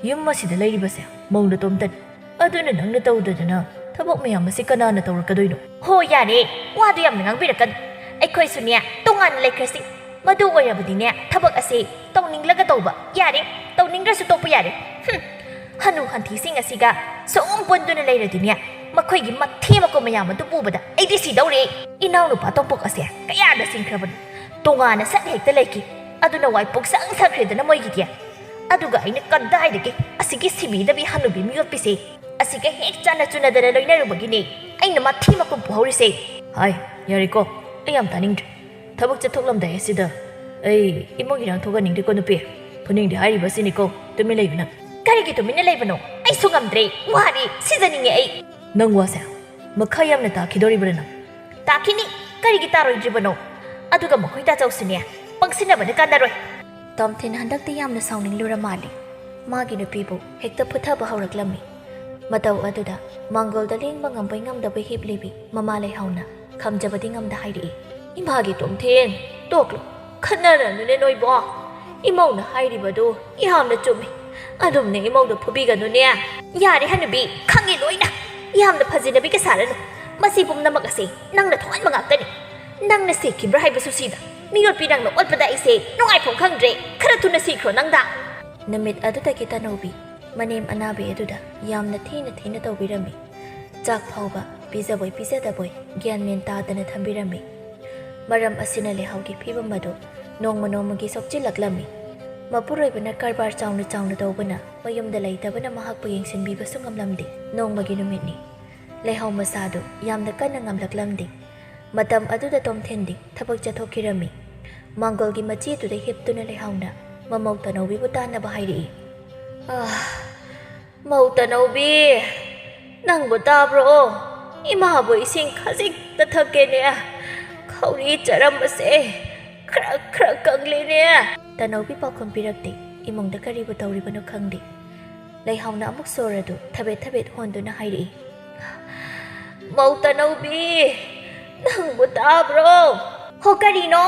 ꯌꯨꯝ ꯑꯁꯤꯗ ꯂꯩꯔꯤꯕꯁꯦ ꯃꯧ ꯅꯇꯣꯝꯇꯅꯤ꯫ ꯑꯗꯨꯅ ꯅꯪꯅ ꯇꯧꯗꯗꯅ ꯊꯕꯛ ꯃꯌꯥꯝ ꯑꯁꯤ ꯀꯅꯥꯅ ꯇꯧꯔꯛꯀꯗꯣꯏꯅꯣ? ꯍꯣ, ꯌꯥꯔꯦ, ꯋꯥꯗꯨ ꯌꯥꯝꯅ ꯉꯥꯡꯕꯤꯔꯛꯀꯅꯨ꯫ ꯑꯩꯈꯣꯏꯁꯨꯅꯦ ꯇꯣꯉꯥꯟꯅ ꯂꯩꯈ꯭ꯔꯁꯤ꯫ ꯃꯗꯨ ꯑꯣꯏꯔꯕꯗꯤꯅꯦ ꯊꯕꯛ ꯑꯁꯤ ꯇꯧꯅꯤꯡꯂꯒ ꯇꯧꯕ ꯌꯥꯔꯦ, ꯇꯧꯅꯤꯡꯗ꯭ꯔꯁꯨ ꯇꯣꯛꯄ ꯌꯥꯔꯦ꯫ ꯍꯨꯝ, ꯍꯅꯨ ꯍꯟꯊꯤꯁꯤꯡ ꯑꯁꯤꯒ ꯁꯨꯝ ꯄꯨꯟꯗꯨꯅ ꯂꯩꯔꯗꯤꯅꯦ ꯃꯈꯣꯏꯒꯤ ꯃꯊꯤ ꯃꯀꯨ ꯃꯌꯥꯝ ꯑꯗꯨ ꯄꯨꯕꯗ ꯑꯩꯗꯤ ꯁꯤꯗꯧꯔꯦ꯫ ꯏꯅꯥꯎꯅꯨꯄꯥ ꯇꯣꯝꯄꯣꯛ ꯑꯁꯦ ꯀꯌꯥꯗ ꯁꯤꯡꯈ꯭ꯔꯕꯅꯣ? ꯇꯣꯉꯥꯟꯅ ꯁꯠ ꯍꯦꯛꯇ ꯂꯩꯈꯤ꯫ ꯑꯗꯨꯅ ꯋꯥꯏ ꯄꯨꯛꯁꯪ ꯁꯪꯈ꯭ꯔꯦꯗꯅ ꯃꯣꯏꯒꯤꯗꯤ꯫ ꯑꯗꯨꯒ ꯑꯩꯅ ꯀꯗꯥꯏꯗꯒꯤ ꯑꯁꯤꯒꯤ ꯁꯤꯕꯤꯗꯕꯤ ꯍꯅꯨꯕꯤ ꯃꯤꯑꯣꯠꯄꯤꯁꯦ ꯑꯁꯤꯒ ꯍꯦꯛ ꯆꯥꯟꯅ ꯆꯨꯅꯗꯅ ꯂꯣꯏꯅꯔꯨꯕꯒꯤꯅꯦ ꯑꯩꯅ ꯃꯊꯤ ꯃꯀꯨ ꯄꯨꯍꯧꯔꯤꯁꯦ꯫ ꯍꯥꯏ, ꯌꯥꯔꯦꯀꯣ, ꯑꯩ ꯌꯥꯝ ꯇꯥꯅꯤꯡꯗ꯭ꯔꯦ꯫ ꯊꯕꯛ ꯆꯠꯊꯣꯛꯂꯝꯗꯥꯏ ꯑꯁꯤꯗ ꯑꯩ ꯏꯃꯨꯡ ꯏꯔꯥꯡ ꯊꯣꯛꯍꯟꯅꯤꯡꯗꯦꯀꯣ ꯅꯨꯄꯤ꯫ ꯐꯨꯅꯤꯡꯗꯦ ꯍꯥꯏꯔꯤꯕꯁꯤꯅꯤꯀꯣ, ꯇꯨꯃꯤꯟ ꯂꯩꯌꯨ ꯅꯪ꯫ ꯀꯔꯤꯒꯤ ꯇꯨꯃꯤꯟꯅ ꯂꯩꯕꯅꯣ? ꯑꯩꯁꯨ ꯉꯝꯗ꯭ꯔꯦ, ꯋꯥꯔꯦ, ꯁꯤꯖꯅꯤꯡꯉꯦ ꯑꯩ꯫ ꯅꯪ ꯋꯥꯁꯦ ꯃꯈꯥ ꯌꯥꯝꯅ ꯇꯥꯈꯤꯗꯣꯔꯤꯕ꯭ꯔꯥ ꯅꯪ? ꯇꯥꯈꯤꯅꯤ, ꯀꯔꯤꯒꯤ ꯇꯥꯔꯣꯏꯗ꯭ꯔꯤꯕꯅꯣ? ꯑꯗꯨꯒ ꯃꯈꯣꯏ ꯇꯥꯆꯧꯁꯨꯅꯦ, ꯄꯪꯁꯤꯟꯅꯕꯅ ꯀꯥꯟꯅꯔꯣꯏ꯫ ꯇꯣꯝꯊꯤꯟ ꯍꯟꯗꯛꯇꯤ ꯌꯥꯝꯅ ꯁꯥꯎꯅꯤꯡꯂꯨꯔ ꯃꯥꯜꯂꯤ꯫ ꯃꯥꯒꯤ ꯅꯨꯄꯤꯕꯨ ꯍꯦꯛꯇ ꯐꯨꯊꯕ ꯍꯧꯔꯛꯂꯝꯃꯤ꯫ ꯃꯇꯧ ꯑꯗꯨꯗ ꯃꯥꯡꯒꯣꯜꯗ ꯂꯦꯡꯕ ꯉꯝꯕꯣꯏ ꯉꯝꯗꯕꯣꯏ ꯍꯤꯞꯂꯤꯕꯤ ꯃꯃꯥ ꯂꯩꯍꯥꯎꯅ ꯈꯝꯖꯕꯗꯤ ꯉꯝꯗ ꯍꯥꯏꯔꯛꯏ, "ꯏꯃꯥꯒꯤ ꯇꯣꯝꯊꯤꯟ, ꯇꯣꯛꯂꯣ, ꯈꯠꯅꯔꯅꯨꯅꯦ ꯅꯣꯏꯕꯣ꯫ ꯏꯃꯧꯅ ꯍꯥꯏꯔꯤꯕꯗꯨ ꯌꯥꯝꯅ ꯆꯨꯝꯃꯤ꯫ ꯑꯗꯨꯝꯅꯦ ꯏꯃꯧꯗ ꯐꯨꯕꯤꯒꯅꯨꯅꯦ꯫" "ꯌꯥꯔꯦ ꯍꯅꯨꯕꯤ, ꯈꯪꯉꯦ ꯂꯣꯏꯅ꯫ ꯌꯥꯝꯅ ꯐꯖꯅꯕꯤꯒ ꯁꯥꯔꯅꯨ꯫ ꯃꯁꯤ ꯄꯨꯝꯅꯃꯛ ꯑꯁꯤ ꯅꯪꯅ ꯊꯣꯛꯍꯟꯕ ꯉꯥꯛꯇꯅꯤ꯫ ꯅꯪꯅ ꯁꯤꯈꯤꯕ꯭ꯔꯥ ꯍꯥꯏꯕꯁꯨ ꯁꯤꯗ꯫ ꯃꯤꯑꯣꯠꯄꯤ ꯅꯪꯅ ꯑꯣꯠꯄꯗ ꯑꯩꯁꯦ ꯅꯨꯡꯉꯥꯏꯐꯝ ꯈꯪꯗ꯭ꯔꯦ꯫ ꯈꯔ ꯊꯨꯅ ꯁꯤꯈ꯭ꯔꯣ ꯅꯪꯗ꯫" ꯅꯨꯃꯤꯠ ꯑꯗꯨꯗꯒꯤ ꯇꯅꯧꯕꯤ ꯃꯅꯦꯝ ꯑꯅꯥꯕꯤ ꯑꯗꯨꯗ ꯌꯥꯝꯅ ꯊꯤꯅ ꯊꯤꯅ ꯇꯧꯕꯤꯔꯝꯃꯤ꯫ ꯆꯥꯛ ꯐꯥꯎꯕ ꯄꯤꯖꯕꯣꯏ ꯄꯤꯖꯗꯕꯣꯏ ꯒ꯭ꯌꯥꯟ ꯃꯦꯟ ꯇꯥꯗꯅ ꯊꯝꯕꯤꯔꯝꯃꯤ꯫ ꯃꯔꯝ ꯑꯁꯤꯅ ꯂꯩꯍꯥꯎꯒꯤ ꯐꯤꯕꯝ ꯑꯗꯨ ꯅꯣꯡꯃ ꯅꯣꯡꯃꯒꯤ ꯁꯣꯛꯆꯤꯜꯂꯛꯂꯝꯃꯤ꯫ ꯃꯄꯨꯔꯣꯏꯕꯅ ꯀꯔꯕꯥꯔ ꯆꯥꯎꯅ ꯆꯥꯎꯅ ꯇꯧꯕꯅ ꯃꯌꯨꯝꯗ ꯂꯩꯇꯕꯅ ꯃꯍꯥꯛꯄꯨ ꯌꯦꯡꯁꯤꯟꯕꯤꯕꯁꯨ ꯉꯝꯂꯝꯗꯦ꯫ ꯅꯣꯡꯃꯒꯤ ꯅꯨꯃꯤꯠꯅꯤ꯫ ꯂꯩꯍꯥꯎ ꯃꯁꯥꯗꯨ ꯌꯥꯝꯅ ꯀꯟꯅ ꯉꯝꯂꯛꯂꯝꯗꯦ꯫ ꯃꯇꯝ ꯑꯗꯨꯗ ꯇꯣꯝꯊꯤꯟꯗꯤ ꯊꯕꯛ ꯆꯠꯊꯣꯛꯈꯤꯔꯝꯃꯤ꯫ ꯃꯥꯡꯒꯣꯜꯒꯤ ꯃꯆꯤ ꯑꯗꯨꯗ ꯍꯤꯞꯇꯨꯅ ꯂꯩꯍꯥꯎꯅ ꯃꯃꯧ ꯇꯅꯧꯕꯤꯕꯨ ꯇꯥꯟꯅꯕ ꯍꯥꯏꯔꯛꯏ꯫ "ꯑꯥ, ꯃꯧ ꯇꯅꯧꯕꯤ, ꯅꯪꯕꯨ ꯇꯥꯕ꯭ꯔꯣ? ꯏꯃꯥꯕꯨ ꯏꯁꯤꯡ ꯈꯖꯤꯛꯇ ꯊꯛꯀꯦꯅꯦ꯫ ꯈꯧꯔꯤ ꯆꯔꯝꯕꯁꯦ ꯈ꯭ꯔꯛ ꯈ꯭ꯔꯛ ꯀꯪꯂꯦꯅꯦ꯫" ꯇꯅꯧꯕꯤ ꯄꯥꯎꯈꯨꯝ ꯄꯤꯔꯛꯇꯦ꯫ ꯏꯃꯨꯡꯗ ꯀꯔꯤꯕꯨ ꯇꯧꯔꯤꯕꯅꯣ ꯈꯪꯗꯦ꯫ ꯂꯩꯍꯥꯎꯅ ꯑꯃꯨꯛ ꯁꯣꯔ ꯑꯗꯨ ꯊꯕꯦꯠ ꯊꯕꯦꯠ ꯍꯣꯟꯗꯨꯅ ꯍꯥꯏꯔꯛꯏ꯫ "ꯃꯧ ꯇꯅꯧꯕꯤ, ꯅꯪꯕꯨ ꯇꯥꯕ꯭ꯔꯣ?" "ꯍꯣ, ꯀꯔꯤꯅꯣ?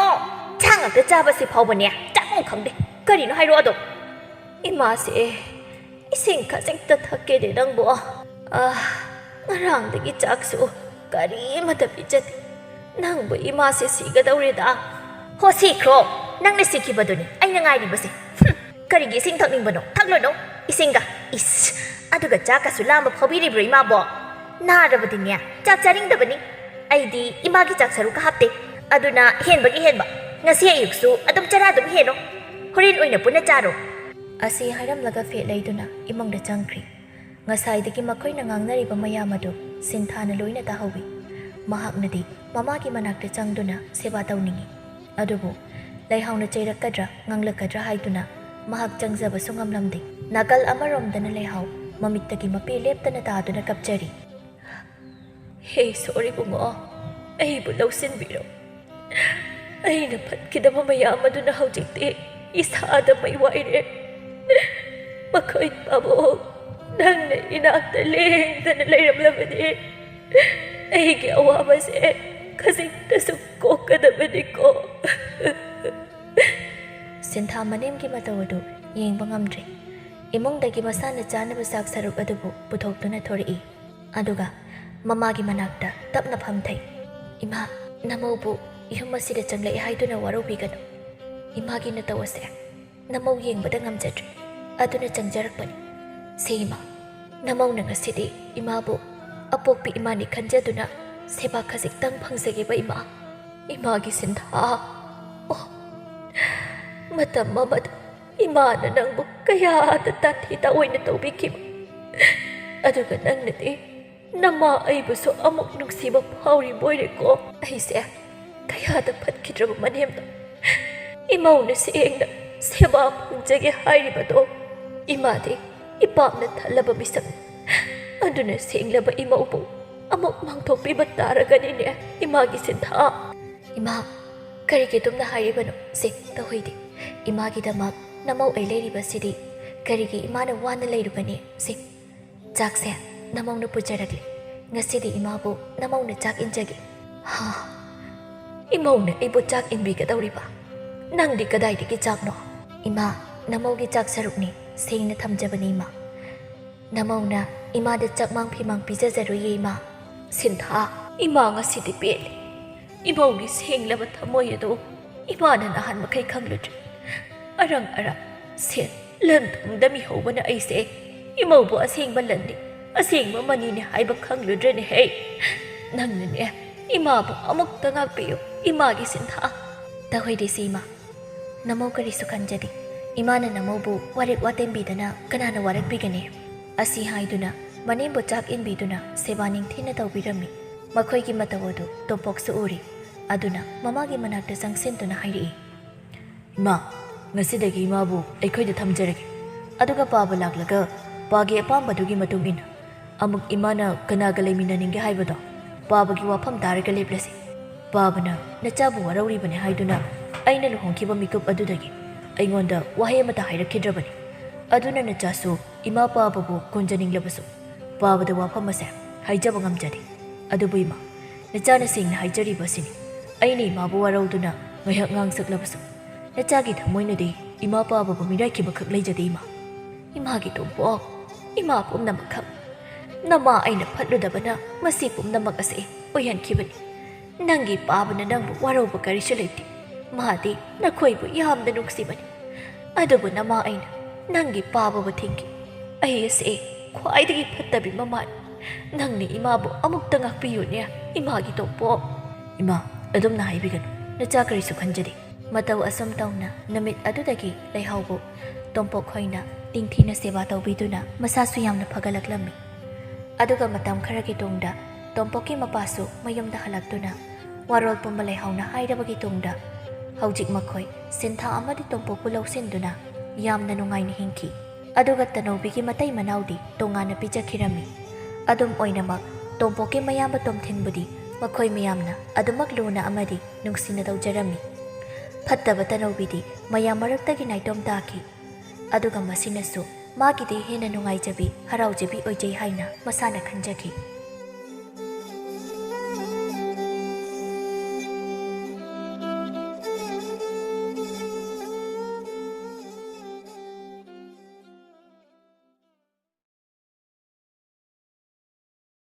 ꯆꯥ ꯉꯥꯛꯇ ꯆꯥꯕꯁꯤ ꯐꯥꯎꯕꯅꯦ ꯆꯥꯐꯝ ꯈꯪꯗꯦ꯫ ꯀꯔꯤꯅꯣ ꯍꯥꯏꯔꯣ ꯑꯗꯣ?" "ꯏꯃꯥꯁꯦ ꯏꯁꯤꯡ ꯈꯖꯤꯛꯇ ꯊꯛꯀꯦꯅꯦ ꯅꯪꯕꯨ꯫ ꯑꯥ, ꯉꯔꯥꯡꯗꯒꯤ ꯆꯥꯛꯁꯨ ꯀꯔꯤꯃꯠꯇ ꯄꯤꯖꯗꯦ꯫ ꯅꯪꯕꯨ ꯏꯃꯥꯁꯦ ꯁꯤꯒꯗꯧꯔꯦꯗ꯫" "ꯍꯣ, ꯁꯤꯈ꯭ꯔꯣ꯫ ꯅꯪꯅ ꯁꯤꯈꯤꯕꯗꯨꯅꯤ ꯑꯩꯅ ꯉꯥꯏꯔꯤꯕꯁꯦ꯫ ꯍꯨꯝ, ꯀꯔꯤꯒꯤ ꯏꯁꯤꯡ ꯊꯛꯅꯤꯡꯕꯅꯣ? ꯊꯛꯂꯨꯅꯨ ꯏꯁꯤꯡꯒ꯫ ꯏꯁ, ꯑꯗꯨꯒ ꯆꯥꯛꯀꯁꯨ ꯂꯥꯝꯕ ꯐꯥꯎꯕꯤꯔꯤꯕ꯭ꯔꯣ ꯏꯃꯥꯕꯣ? ꯅꯥꯔꯕꯗꯤꯅꯦ ꯆꯥꯛ ꯆꯥꯅꯤꯡꯗꯕꯅꯤ꯫ ꯑꯩꯗꯤ ꯏꯃꯥꯒꯤ ꯆꯥꯛ ꯁꯔꯨꯛꯀ ꯍꯥꯞꯇꯦ꯫ ꯑꯗꯨꯅ ꯍꯦꯟꯕꯒꯤ ꯍꯦꯟꯕ꯫ ꯉꯁꯤ ꯑꯌꯨꯛꯁꯨ ꯑꯗꯨꯝ ꯆꯔꯥ ꯑꯗꯨꯝ ꯍꯦꯜꯂꯣ꯫ ꯍꯣꯔꯦꯟ ꯑꯣꯏꯅ ꯄꯨꯟꯅ ꯆꯥꯔꯣ꯫" ꯑꯁꯤ ꯍꯥꯏꯔꯝꯂꯒ ꯐꯦꯠ ꯂꯩꯗꯨꯅ ꯏꯃꯨꯡꯗ ꯆꯪꯈ꯭ꯔꯤ꯫ ꯉꯁꯥꯏꯗꯒꯤ ꯃꯈꯣꯏꯅ ꯉꯥꯡꯅꯔꯤꯕ ꯃꯌꯥꯝ ꯑꯗꯨ ꯁꯤꯟꯊꯥꯅ ꯂꯣꯏꯅ ꯇꯥꯍꯧꯏ꯫ ꯃꯍꯥꯛꯅꯗꯤ ꯃꯃꯥꯒꯤ ꯃꯅꯥꯛꯇ ꯆꯪꯗꯨꯅ ꯁꯦꯕꯥ ꯇꯧꯅꯤꯡꯏ꯫ ꯑꯗꯨꯕꯨ ꯂꯩꯍꯥꯎꯅ ꯆꯩꯔꯛꯀꯗ꯭ꯔꯥ ꯉꯥꯡꯂꯛꯀꯗ꯭ꯔꯥ ꯍꯥꯏꯗꯨꯅ ꯃꯍꯥꯛ ꯆꯪꯖꯕꯁꯨ ꯉꯝꯂꯝꯗꯦ꯫ ꯅꯥꯀꯜ ꯑꯃꯔꯣꯝꯗꯅ ꯂꯩꯍꯥꯎ ꯃꯃꯤꯠꯇꯒꯤ ꯃꯄꯦ ꯂꯦꯞꯇꯅ ꯇꯥꯗꯨꯅ ꯀꯞꯆꯔꯤ꯫ "ꯍꯦ ꯏꯁꯣꯔ ꯏꯕꯨꯡꯉꯣ, ꯑꯩꯕꯨ ꯂꯧꯁꯤꯟꯕꯤꯔꯣ꯫ ꯑꯩꯅ ꯐꯠꯈꯤꯗꯕ ꯃꯌꯥꯝ ꯑꯗꯨꯅ ꯍꯧꯖꯤꯛꯇꯤ ꯏꯁꯥꯗ ꯃꯩ ꯋꯥꯏꯔꯦ꯫ ꯃꯈꯣꯏ ꯄꯥꯕꯨꯡ, ꯅꯪꯅ ꯏꯅꯥꯛꯇ ꯂꯦꯡꯗꯅ ꯂꯩꯔꯝꯂꯕꯗꯤ ꯑꯩꯒꯤ ꯑꯋꯥꯕꯁꯦ ꯈꯖꯤꯛꯇꯁꯨ ꯀꯣꯛꯀꯗꯕꯅꯤꯀꯣ꯫" ꯁꯤꯟꯊꯥ ꯃꯅꯦꯝꯒꯤ ꯃꯇꯧ ꯑꯗꯨ ꯌꯦꯡꯕ ꯉꯝꯗ꯭ꯔꯦ꯫ ꯏꯃꯨꯡꯗꯒꯤ ꯃꯁꯥꯅ ꯆꯥꯅꯕ ꯆꯥꯛ ꯁꯔꯨꯛ ꯑꯗꯨꯕꯨ ꯄꯨꯊꯣꯛꯇꯨꯅ ꯊꯣꯔꯛꯏ꯫ ꯑꯗꯨꯒ ꯃꯃꯥꯒꯤ ꯃꯅꯥꯛꯇ ꯇꯞꯅ ꯐꯝꯊꯩ꯫ "ꯏꯃꯥ, ꯅꯃꯧꯕꯨ ꯌꯨꯝ ꯑꯁꯤꯗ ꯆꯪꯂꯛꯑꯦ ꯍꯥꯏꯗꯨꯅ ꯋꯥꯔꯧꯕꯤꯒꯅꯨ꯫ ꯏꯃꯥꯒꯤ ꯅꯇꯧ ꯑꯁꯦ ꯅꯃꯧ ꯌꯦꯡꯕꯗ ꯉꯝꯖꯗ꯭ꯔꯦ꯫ ꯑꯗꯨꯅ ꯆꯪꯖꯔꯛꯄꯅꯤ꯫ ꯁꯦ ꯏꯃꯥ, ꯅꯃꯧꯅ ꯉꯁꯤꯗꯤ ꯏꯃꯥꯕꯨ ꯑꯄꯣꯛꯄꯤ ꯏꯃꯥꯅꯤ ꯈꯟꯖꯗꯨꯅ ꯁꯦꯕꯥ ꯈꯖꯤꯛꯇꯪ ꯐꯪꯖꯒꯦꯕ ꯏꯃꯥ꯫ ꯏꯃꯥꯒꯤ ꯁꯤꯟꯊꯥ꯫ ꯑꯣ, ꯃꯇꯝ ꯑꯃꯗ ꯏꯃꯥꯅ ꯅꯪꯕꯨ ꯀꯌꯥꯗ ꯇꯥꯊꯤ ꯇꯥꯑꯣꯏꯅ ꯇꯧꯕꯤꯈꯤꯕ꯫ ꯑꯗꯨꯒ ꯅꯪꯅꯗꯤ ꯅꯃꯥ ꯑꯩꯕꯨꯁꯨ ꯑꯃꯨꯛ ꯅꯨꯡꯁꯤꯕ ꯐꯥꯎꯔꯤꯕꯣꯏꯔꯦꯀꯣ꯫ ꯑꯩꯁꯦ ꯀꯌꯥꯗ ꯐꯠꯈꯤꯗ꯭ꯔꯕ ꯃꯅꯦꯝꯅꯣ꯫ ꯏꯃꯧꯅ ꯁꯦꯡꯅ ꯁꯦꯕꯥ ꯐꯪꯖꯒꯦ ꯍꯥꯏꯔꯤꯕꯗꯣ ꯏꯃꯥꯗꯤ ꯏꯄꯥꯝꯅ ꯊꯜꯂꯕ ꯃꯤꯁꯛꯅꯤ꯫ ꯑꯗꯨꯅ ꯁꯦꯡꯂꯕ ꯏꯃꯧꯕꯨ ꯑꯃꯨꯛ ꯃꯥꯡꯊꯣꯛꯄꯤꯕ ꯇꯥꯔꯒꯅꯤꯅꯦ ꯏꯃꯥꯒꯤ ꯁꯤꯟꯊꯥ꯫" "ꯏꯃꯥ, ꯀꯔꯤꯒꯤ ꯑꯗꯨꯝꯅ ꯍꯥꯏꯔꯤꯕꯅꯣ? ꯁꯦ, ꯇꯧꯍꯩꯗꯦ꯫ ꯏꯃꯥꯒꯤꯗꯃꯛ ꯅꯃꯧ ꯑꯩ ꯂꯩꯔꯤꯕꯁꯤꯗꯤ "ꯀꯔꯤꯒꯤ ꯏꯃꯥꯅ ꯋꯥꯅ ꯂꯩꯔꯨꯒꯅꯤ? ꯁꯦ, ꯆꯥꯛꯁꯦ ꯅꯃꯧꯅ ꯄꯨꯖꯔꯛꯂꯤ꯫ ꯉꯁꯤꯗꯤ ꯏꯃꯥꯕꯨ ꯅꯃꯧꯅ ꯆꯥꯛ ꯏꯟꯖꯒꯦ꯫" "ꯍꯥ? ꯏꯃꯧꯅ ꯑꯩꯕꯨ ꯆꯥꯛ ꯏꯟꯕꯤꯒꯗꯧꯔꯤꯕ? ꯅꯪꯗꯤ ꯀꯗꯥꯏꯗꯒꯤ ꯆꯥꯛꯅꯣ?" "ꯏꯃꯥ, ꯅꯃꯧꯒꯤ ꯆꯥꯛ ꯁꯔꯨꯛꯅꯤ, ꯁꯦꯡꯅ ꯊꯝꯖꯕꯅꯤ ꯏꯃꯥ꯫ ꯅꯃꯧꯅ ꯏꯃꯥꯗ ꯆꯥꯛꯃꯥꯡ ꯐꯤꯃꯥꯡ ꯄꯤꯖꯖꯔꯣꯏꯌꯦ ꯏꯃꯥ꯫" "ꯁꯤꯟꯊꯥ, ꯏꯃꯥ ꯉꯁꯤꯗꯤ ꯄꯦꯜꯂꯦ꯫ ꯏꯃꯧꯒꯤ ꯁꯦꯡꯂꯕ ꯊꯃꯣꯏ ꯑꯗꯨ ꯏꯃꯥꯅ ꯅꯍꯥꯟ ꯃꯈꯩ ꯈꯪꯂꯨꯗ꯭ꯔꯦ꯫ ꯑꯔꯪ ꯑꯔꯪ ꯁꯦꯟ ꯂꯟ ꯊꯨꯝꯗ ꯃꯤꯍꯧꯕꯅ ꯑꯩꯁꯦ ꯏꯃꯧꯕꯨ ꯑꯁꯦꯡꯕ ꯂꯟꯅꯤ, ꯑꯁꯦꯡꯕ ꯃꯅꯤꯅꯤ ꯍꯥꯏꯕ ꯈꯪꯂꯨꯗ꯭ꯔꯦꯅꯦꯍꯦ꯫ ꯅꯪꯅꯅꯦ ꯏꯃꯥꯕꯨ ꯑꯃꯨꯛꯇ ꯉꯥꯛꯄꯤꯌꯨ, ꯏꯃꯥꯒꯤ ꯁꯤꯟꯊꯥ꯫" "ꯇꯧꯍꯩꯗꯦꯁꯤ ꯏꯃꯥ, ꯅꯃꯧ ꯀꯔꯤꯁꯨ ꯈꯟꯖꯗꯦ꯫ ꯏꯃꯥꯅ ꯅꯃꯧꯕꯨ ꯋꯥꯔꯦꯛ ꯋꯥꯇꯦꯝꯕꯤꯗꯅ ꯀꯅꯥꯅ ꯋꯥꯔꯛꯄꯤꯒꯅꯤ?" ꯑꯁꯤ ꯍꯥꯏꯗꯨꯅ ꯃꯅꯦꯝꯕꯨ ꯆꯥꯛ ꯏꯟꯕꯤꯗꯨꯅ ꯁꯦꯕꯥ ꯅꯤꯡꯊꯤꯅ ꯇꯧꯕꯤꯔꯝꯃꯤ꯫ ꯃꯈꯣꯏꯒꯤ ꯃꯇꯧ ꯑꯗꯨ ꯇꯣꯝꯄꯣꯛꯁꯨ ꯎꯔꯤ꯫ ꯑꯗꯨꯅ ꯃꯃꯥꯒꯤ ꯃꯅꯥꯛꯇ ꯆꯪꯁꯤꯟꯗꯨꯅ ꯍꯥꯏꯔꯛꯏ, "ꯏꯃꯥ, ꯉꯁꯤꯗꯒꯤ ꯏꯃꯥꯕꯨ ꯑꯩꯈꯣꯏꯗ ꯊꯝꯖꯔꯒꯦ꯫ ꯑꯗꯨꯒ ꯄꯥꯕ ꯂꯥꯛꯂꯒ ꯄꯥꯒꯤ ꯑꯄꯥꯝꯕꯗꯨꯒꯤ ꯃꯇꯨꯡ ꯏꯟꯅ ꯑꯃꯨꯛ ꯏꯃꯥꯅ ꯀꯅꯥꯒ ꯂꯩꯃꯤꯟꯅꯅꯤꯡꯒꯦ ꯍꯥꯏꯕꯗꯣ ꯄꯥꯕꯒꯤ ꯋꯥꯐꯝ ꯇꯥꯔꯒ ꯂꯦꯞꯂꯁꯤ꯫ ꯄꯥꯕꯅ ꯅꯆꯥꯕꯨ ꯋꯥꯔꯧꯔꯤꯕꯅꯤ ꯍꯥꯏꯗꯨꯅ ꯑꯩꯅ ꯂꯨꯍꯣꯡꯈꯤꯕ ꯃꯤꯀꯨꯞ ꯑꯗꯨꯗꯒꯤ ꯑꯩꯉꯣꯟꯗ ꯋꯥꯍꯩ ꯑꯃꯠꯇ ꯍꯥꯏꯔꯛꯈꯤꯗ꯭ꯔꯕꯅꯤ꯫ ꯑꯗꯨꯅ ꯅꯆꯥꯁꯨ ꯏꯃꯥ ꯄꯥꯕꯕꯨ ꯀꯣꯟꯖꯅꯤꯡꯂꯕꯁꯨ ꯄꯥꯕꯗ ꯋꯥꯐꯝ ꯑꯁꯦ ꯍꯥꯏꯖꯕ ꯉꯝꯖꯗꯦ꯫ ꯑꯗꯨꯕꯨ ꯏꯃꯥ, ꯅꯆꯥꯅ ꯁꯦꯡꯅ ꯍꯥꯏꯖꯔꯤꯕ ꯑꯁꯤꯅꯤ꯫ ꯑꯩꯅ ꯏꯃꯥꯕꯨ ꯋꯥꯔꯧꯗꯨꯅ ꯉꯥꯏꯍꯥꯛ ꯉꯥꯡꯁꯛꯂꯕꯁꯨ ꯅꯆꯥꯒꯤ ꯊꯃꯣꯏꯅꯗꯤ ꯏꯃꯥ ꯄꯥꯕꯕꯨ ꯃꯤꯔꯥꯏꯈꯤꯕꯈꯛ ꯂꯩꯖꯗꯦ ꯏꯃꯥ꯫ ꯏꯃꯥꯒꯤ ꯇꯣꯝꯄꯣꯛ, ꯏꯃꯥ ꯄꯨꯝꯅꯃꯛꯈꯛ ꯅꯃꯥ ꯑꯩꯅ ꯐꯠꯂꯨꯗꯕꯅ ꯃꯁꯤ ꯄꯨꯝꯅꯃꯛ ꯑꯁꯤ ꯑꯣꯏꯍꯟꯈꯤꯕꯅꯤ꯫ ꯅꯪꯒꯤ ꯄꯥꯕꯅ ꯅꯪꯕꯨ ꯋꯥꯔꯧꯕ ꯀꯔꯤꯁꯨ ꯂꯩꯇꯦ꯫ ꯃꯥꯗꯤ ꯅꯈꯣꯏꯕꯨ ꯌꯥꯝꯅ ꯅꯨꯡꯁꯤꯕꯅꯤ꯫ ꯑꯗꯨꯕꯨ ꯅꯃꯥ ꯑꯩꯅ ꯅꯪꯒꯤ ꯄꯥꯕꯕꯨ ꯊꯤꯡꯈꯤ꯫ ꯑꯩ ꯑꯁꯤ ꯈ꯭ꯋꯥꯏꯗꯒꯤ ꯐꯠꯇꯕꯤ ꯃꯃꯥꯅꯤ꯫ ꯅꯪꯅ ꯏꯃꯥꯕꯨ ꯑꯃꯨꯛꯇ ꯉꯥꯛꯄꯤꯌꯨꯅꯦ, ꯏꯃꯥꯒꯤ ꯇꯣꯝꯄꯣꯛ꯫" "ꯏꯃꯥ, ꯑꯗꯨꯝꯅ ꯍꯥꯏꯕꯤꯒꯅꯨ꯫ ꯅꯆꯥ ꯀꯔꯤꯁꯨ ꯈꯟꯖꯗꯦ꯫" ꯃꯇꯧ ꯑꯁꯨꯝ ꯇꯧꯅ ꯅꯨꯃꯤꯠ ꯑꯗꯨꯗꯒꯤ ꯂꯩꯍꯥꯎꯕꯨ ꯇꯣꯝꯄꯣꯛ ꯈꯣꯏꯅ ꯅꯤꯡꯊꯤꯅ ꯁꯦꯕꯥ ꯇꯧꯕꯤꯗꯨꯅ ꯃꯁꯥꯁꯨ ꯌꯥꯝꯅ ꯐꯒꯠꯂꯛꯂꯝꯃꯤ꯫ ꯑꯗꯨꯒ ꯃꯇꯝ ꯈꯔꯒꯤ ꯇꯨꯡꯗ ꯇꯣꯝꯄꯣꯛꯀꯤ ꯃꯄꯥꯁꯨ ꯃꯌꯨꯝꯗ ꯍꯜꯂꯛꯇꯨꯅ ꯋꯥꯔꯣꯜ ꯄꯨꯝꯕ ꯂꯩꯍꯥꯎꯅ ꯍꯥꯏꯔꯕꯒꯤ ꯇꯨꯡꯗ ꯍꯧꯖꯤꯛ ꯃꯈꯣꯏ ꯁꯤꯟꯊꯥ ꯑꯃꯗꯤ ꯇꯣꯝꯄꯣꯛꯄꯨ ꯂꯧꯁꯤꯟꯗꯨꯅ ꯌꯥꯝꯅ ꯅꯨꯡꯉꯥꯏꯅ ꯍꯤꯡꯈꯤ꯫ ꯑꯗꯨꯒ ꯇꯅꯧꯕꯤꯒꯤ ꯃꯇꯩ ꯃꯅꯥꯎꯗꯤ ꯇꯣꯉꯥꯟꯅ ꯄꯤꯖꯈꯤꯔꯝꯃꯤ꯫ ꯑꯗꯨꯝ ꯑꯣꯏꯅꯃꯛ, ꯇꯣꯝꯄꯣꯛꯀꯤ ꯃꯌꯥꯝꯕ ꯇꯣꯝꯊꯤꯟꯕꯨꯗꯤ ꯃꯈꯣꯏ ꯃꯌꯥꯝꯅ ꯑꯗꯨꯃꯛ ꯂꯨꯅ ꯑꯃꯗꯤ ꯅꯨꯡꯁꯤꯅ ꯇꯧꯖꯔꯝꯃꯤ꯫ ꯐꯠꯇꯕ ꯇꯅꯧꯕꯤꯗꯤ ꯃꯌꯥꯝ ꯃꯔꯛꯇꯒꯤ ꯅꯥꯏꯇꯣꯝ ꯇꯥꯈꯤ꯫ ꯑꯗꯨꯒ ꯃꯁꯤꯅꯁꯨ ꯃꯥꯒꯤꯗꯤ ꯍꯦꯟꯅ ꯅꯨꯡꯉꯥꯏꯖꯕꯤ, ꯍꯔꯥꯎꯖꯕꯤ ꯑꯣꯏꯖꯩ ꯍꯥꯏꯅ ꯃꯁꯥꯅ ꯈꯟꯖꯈꯤ꯫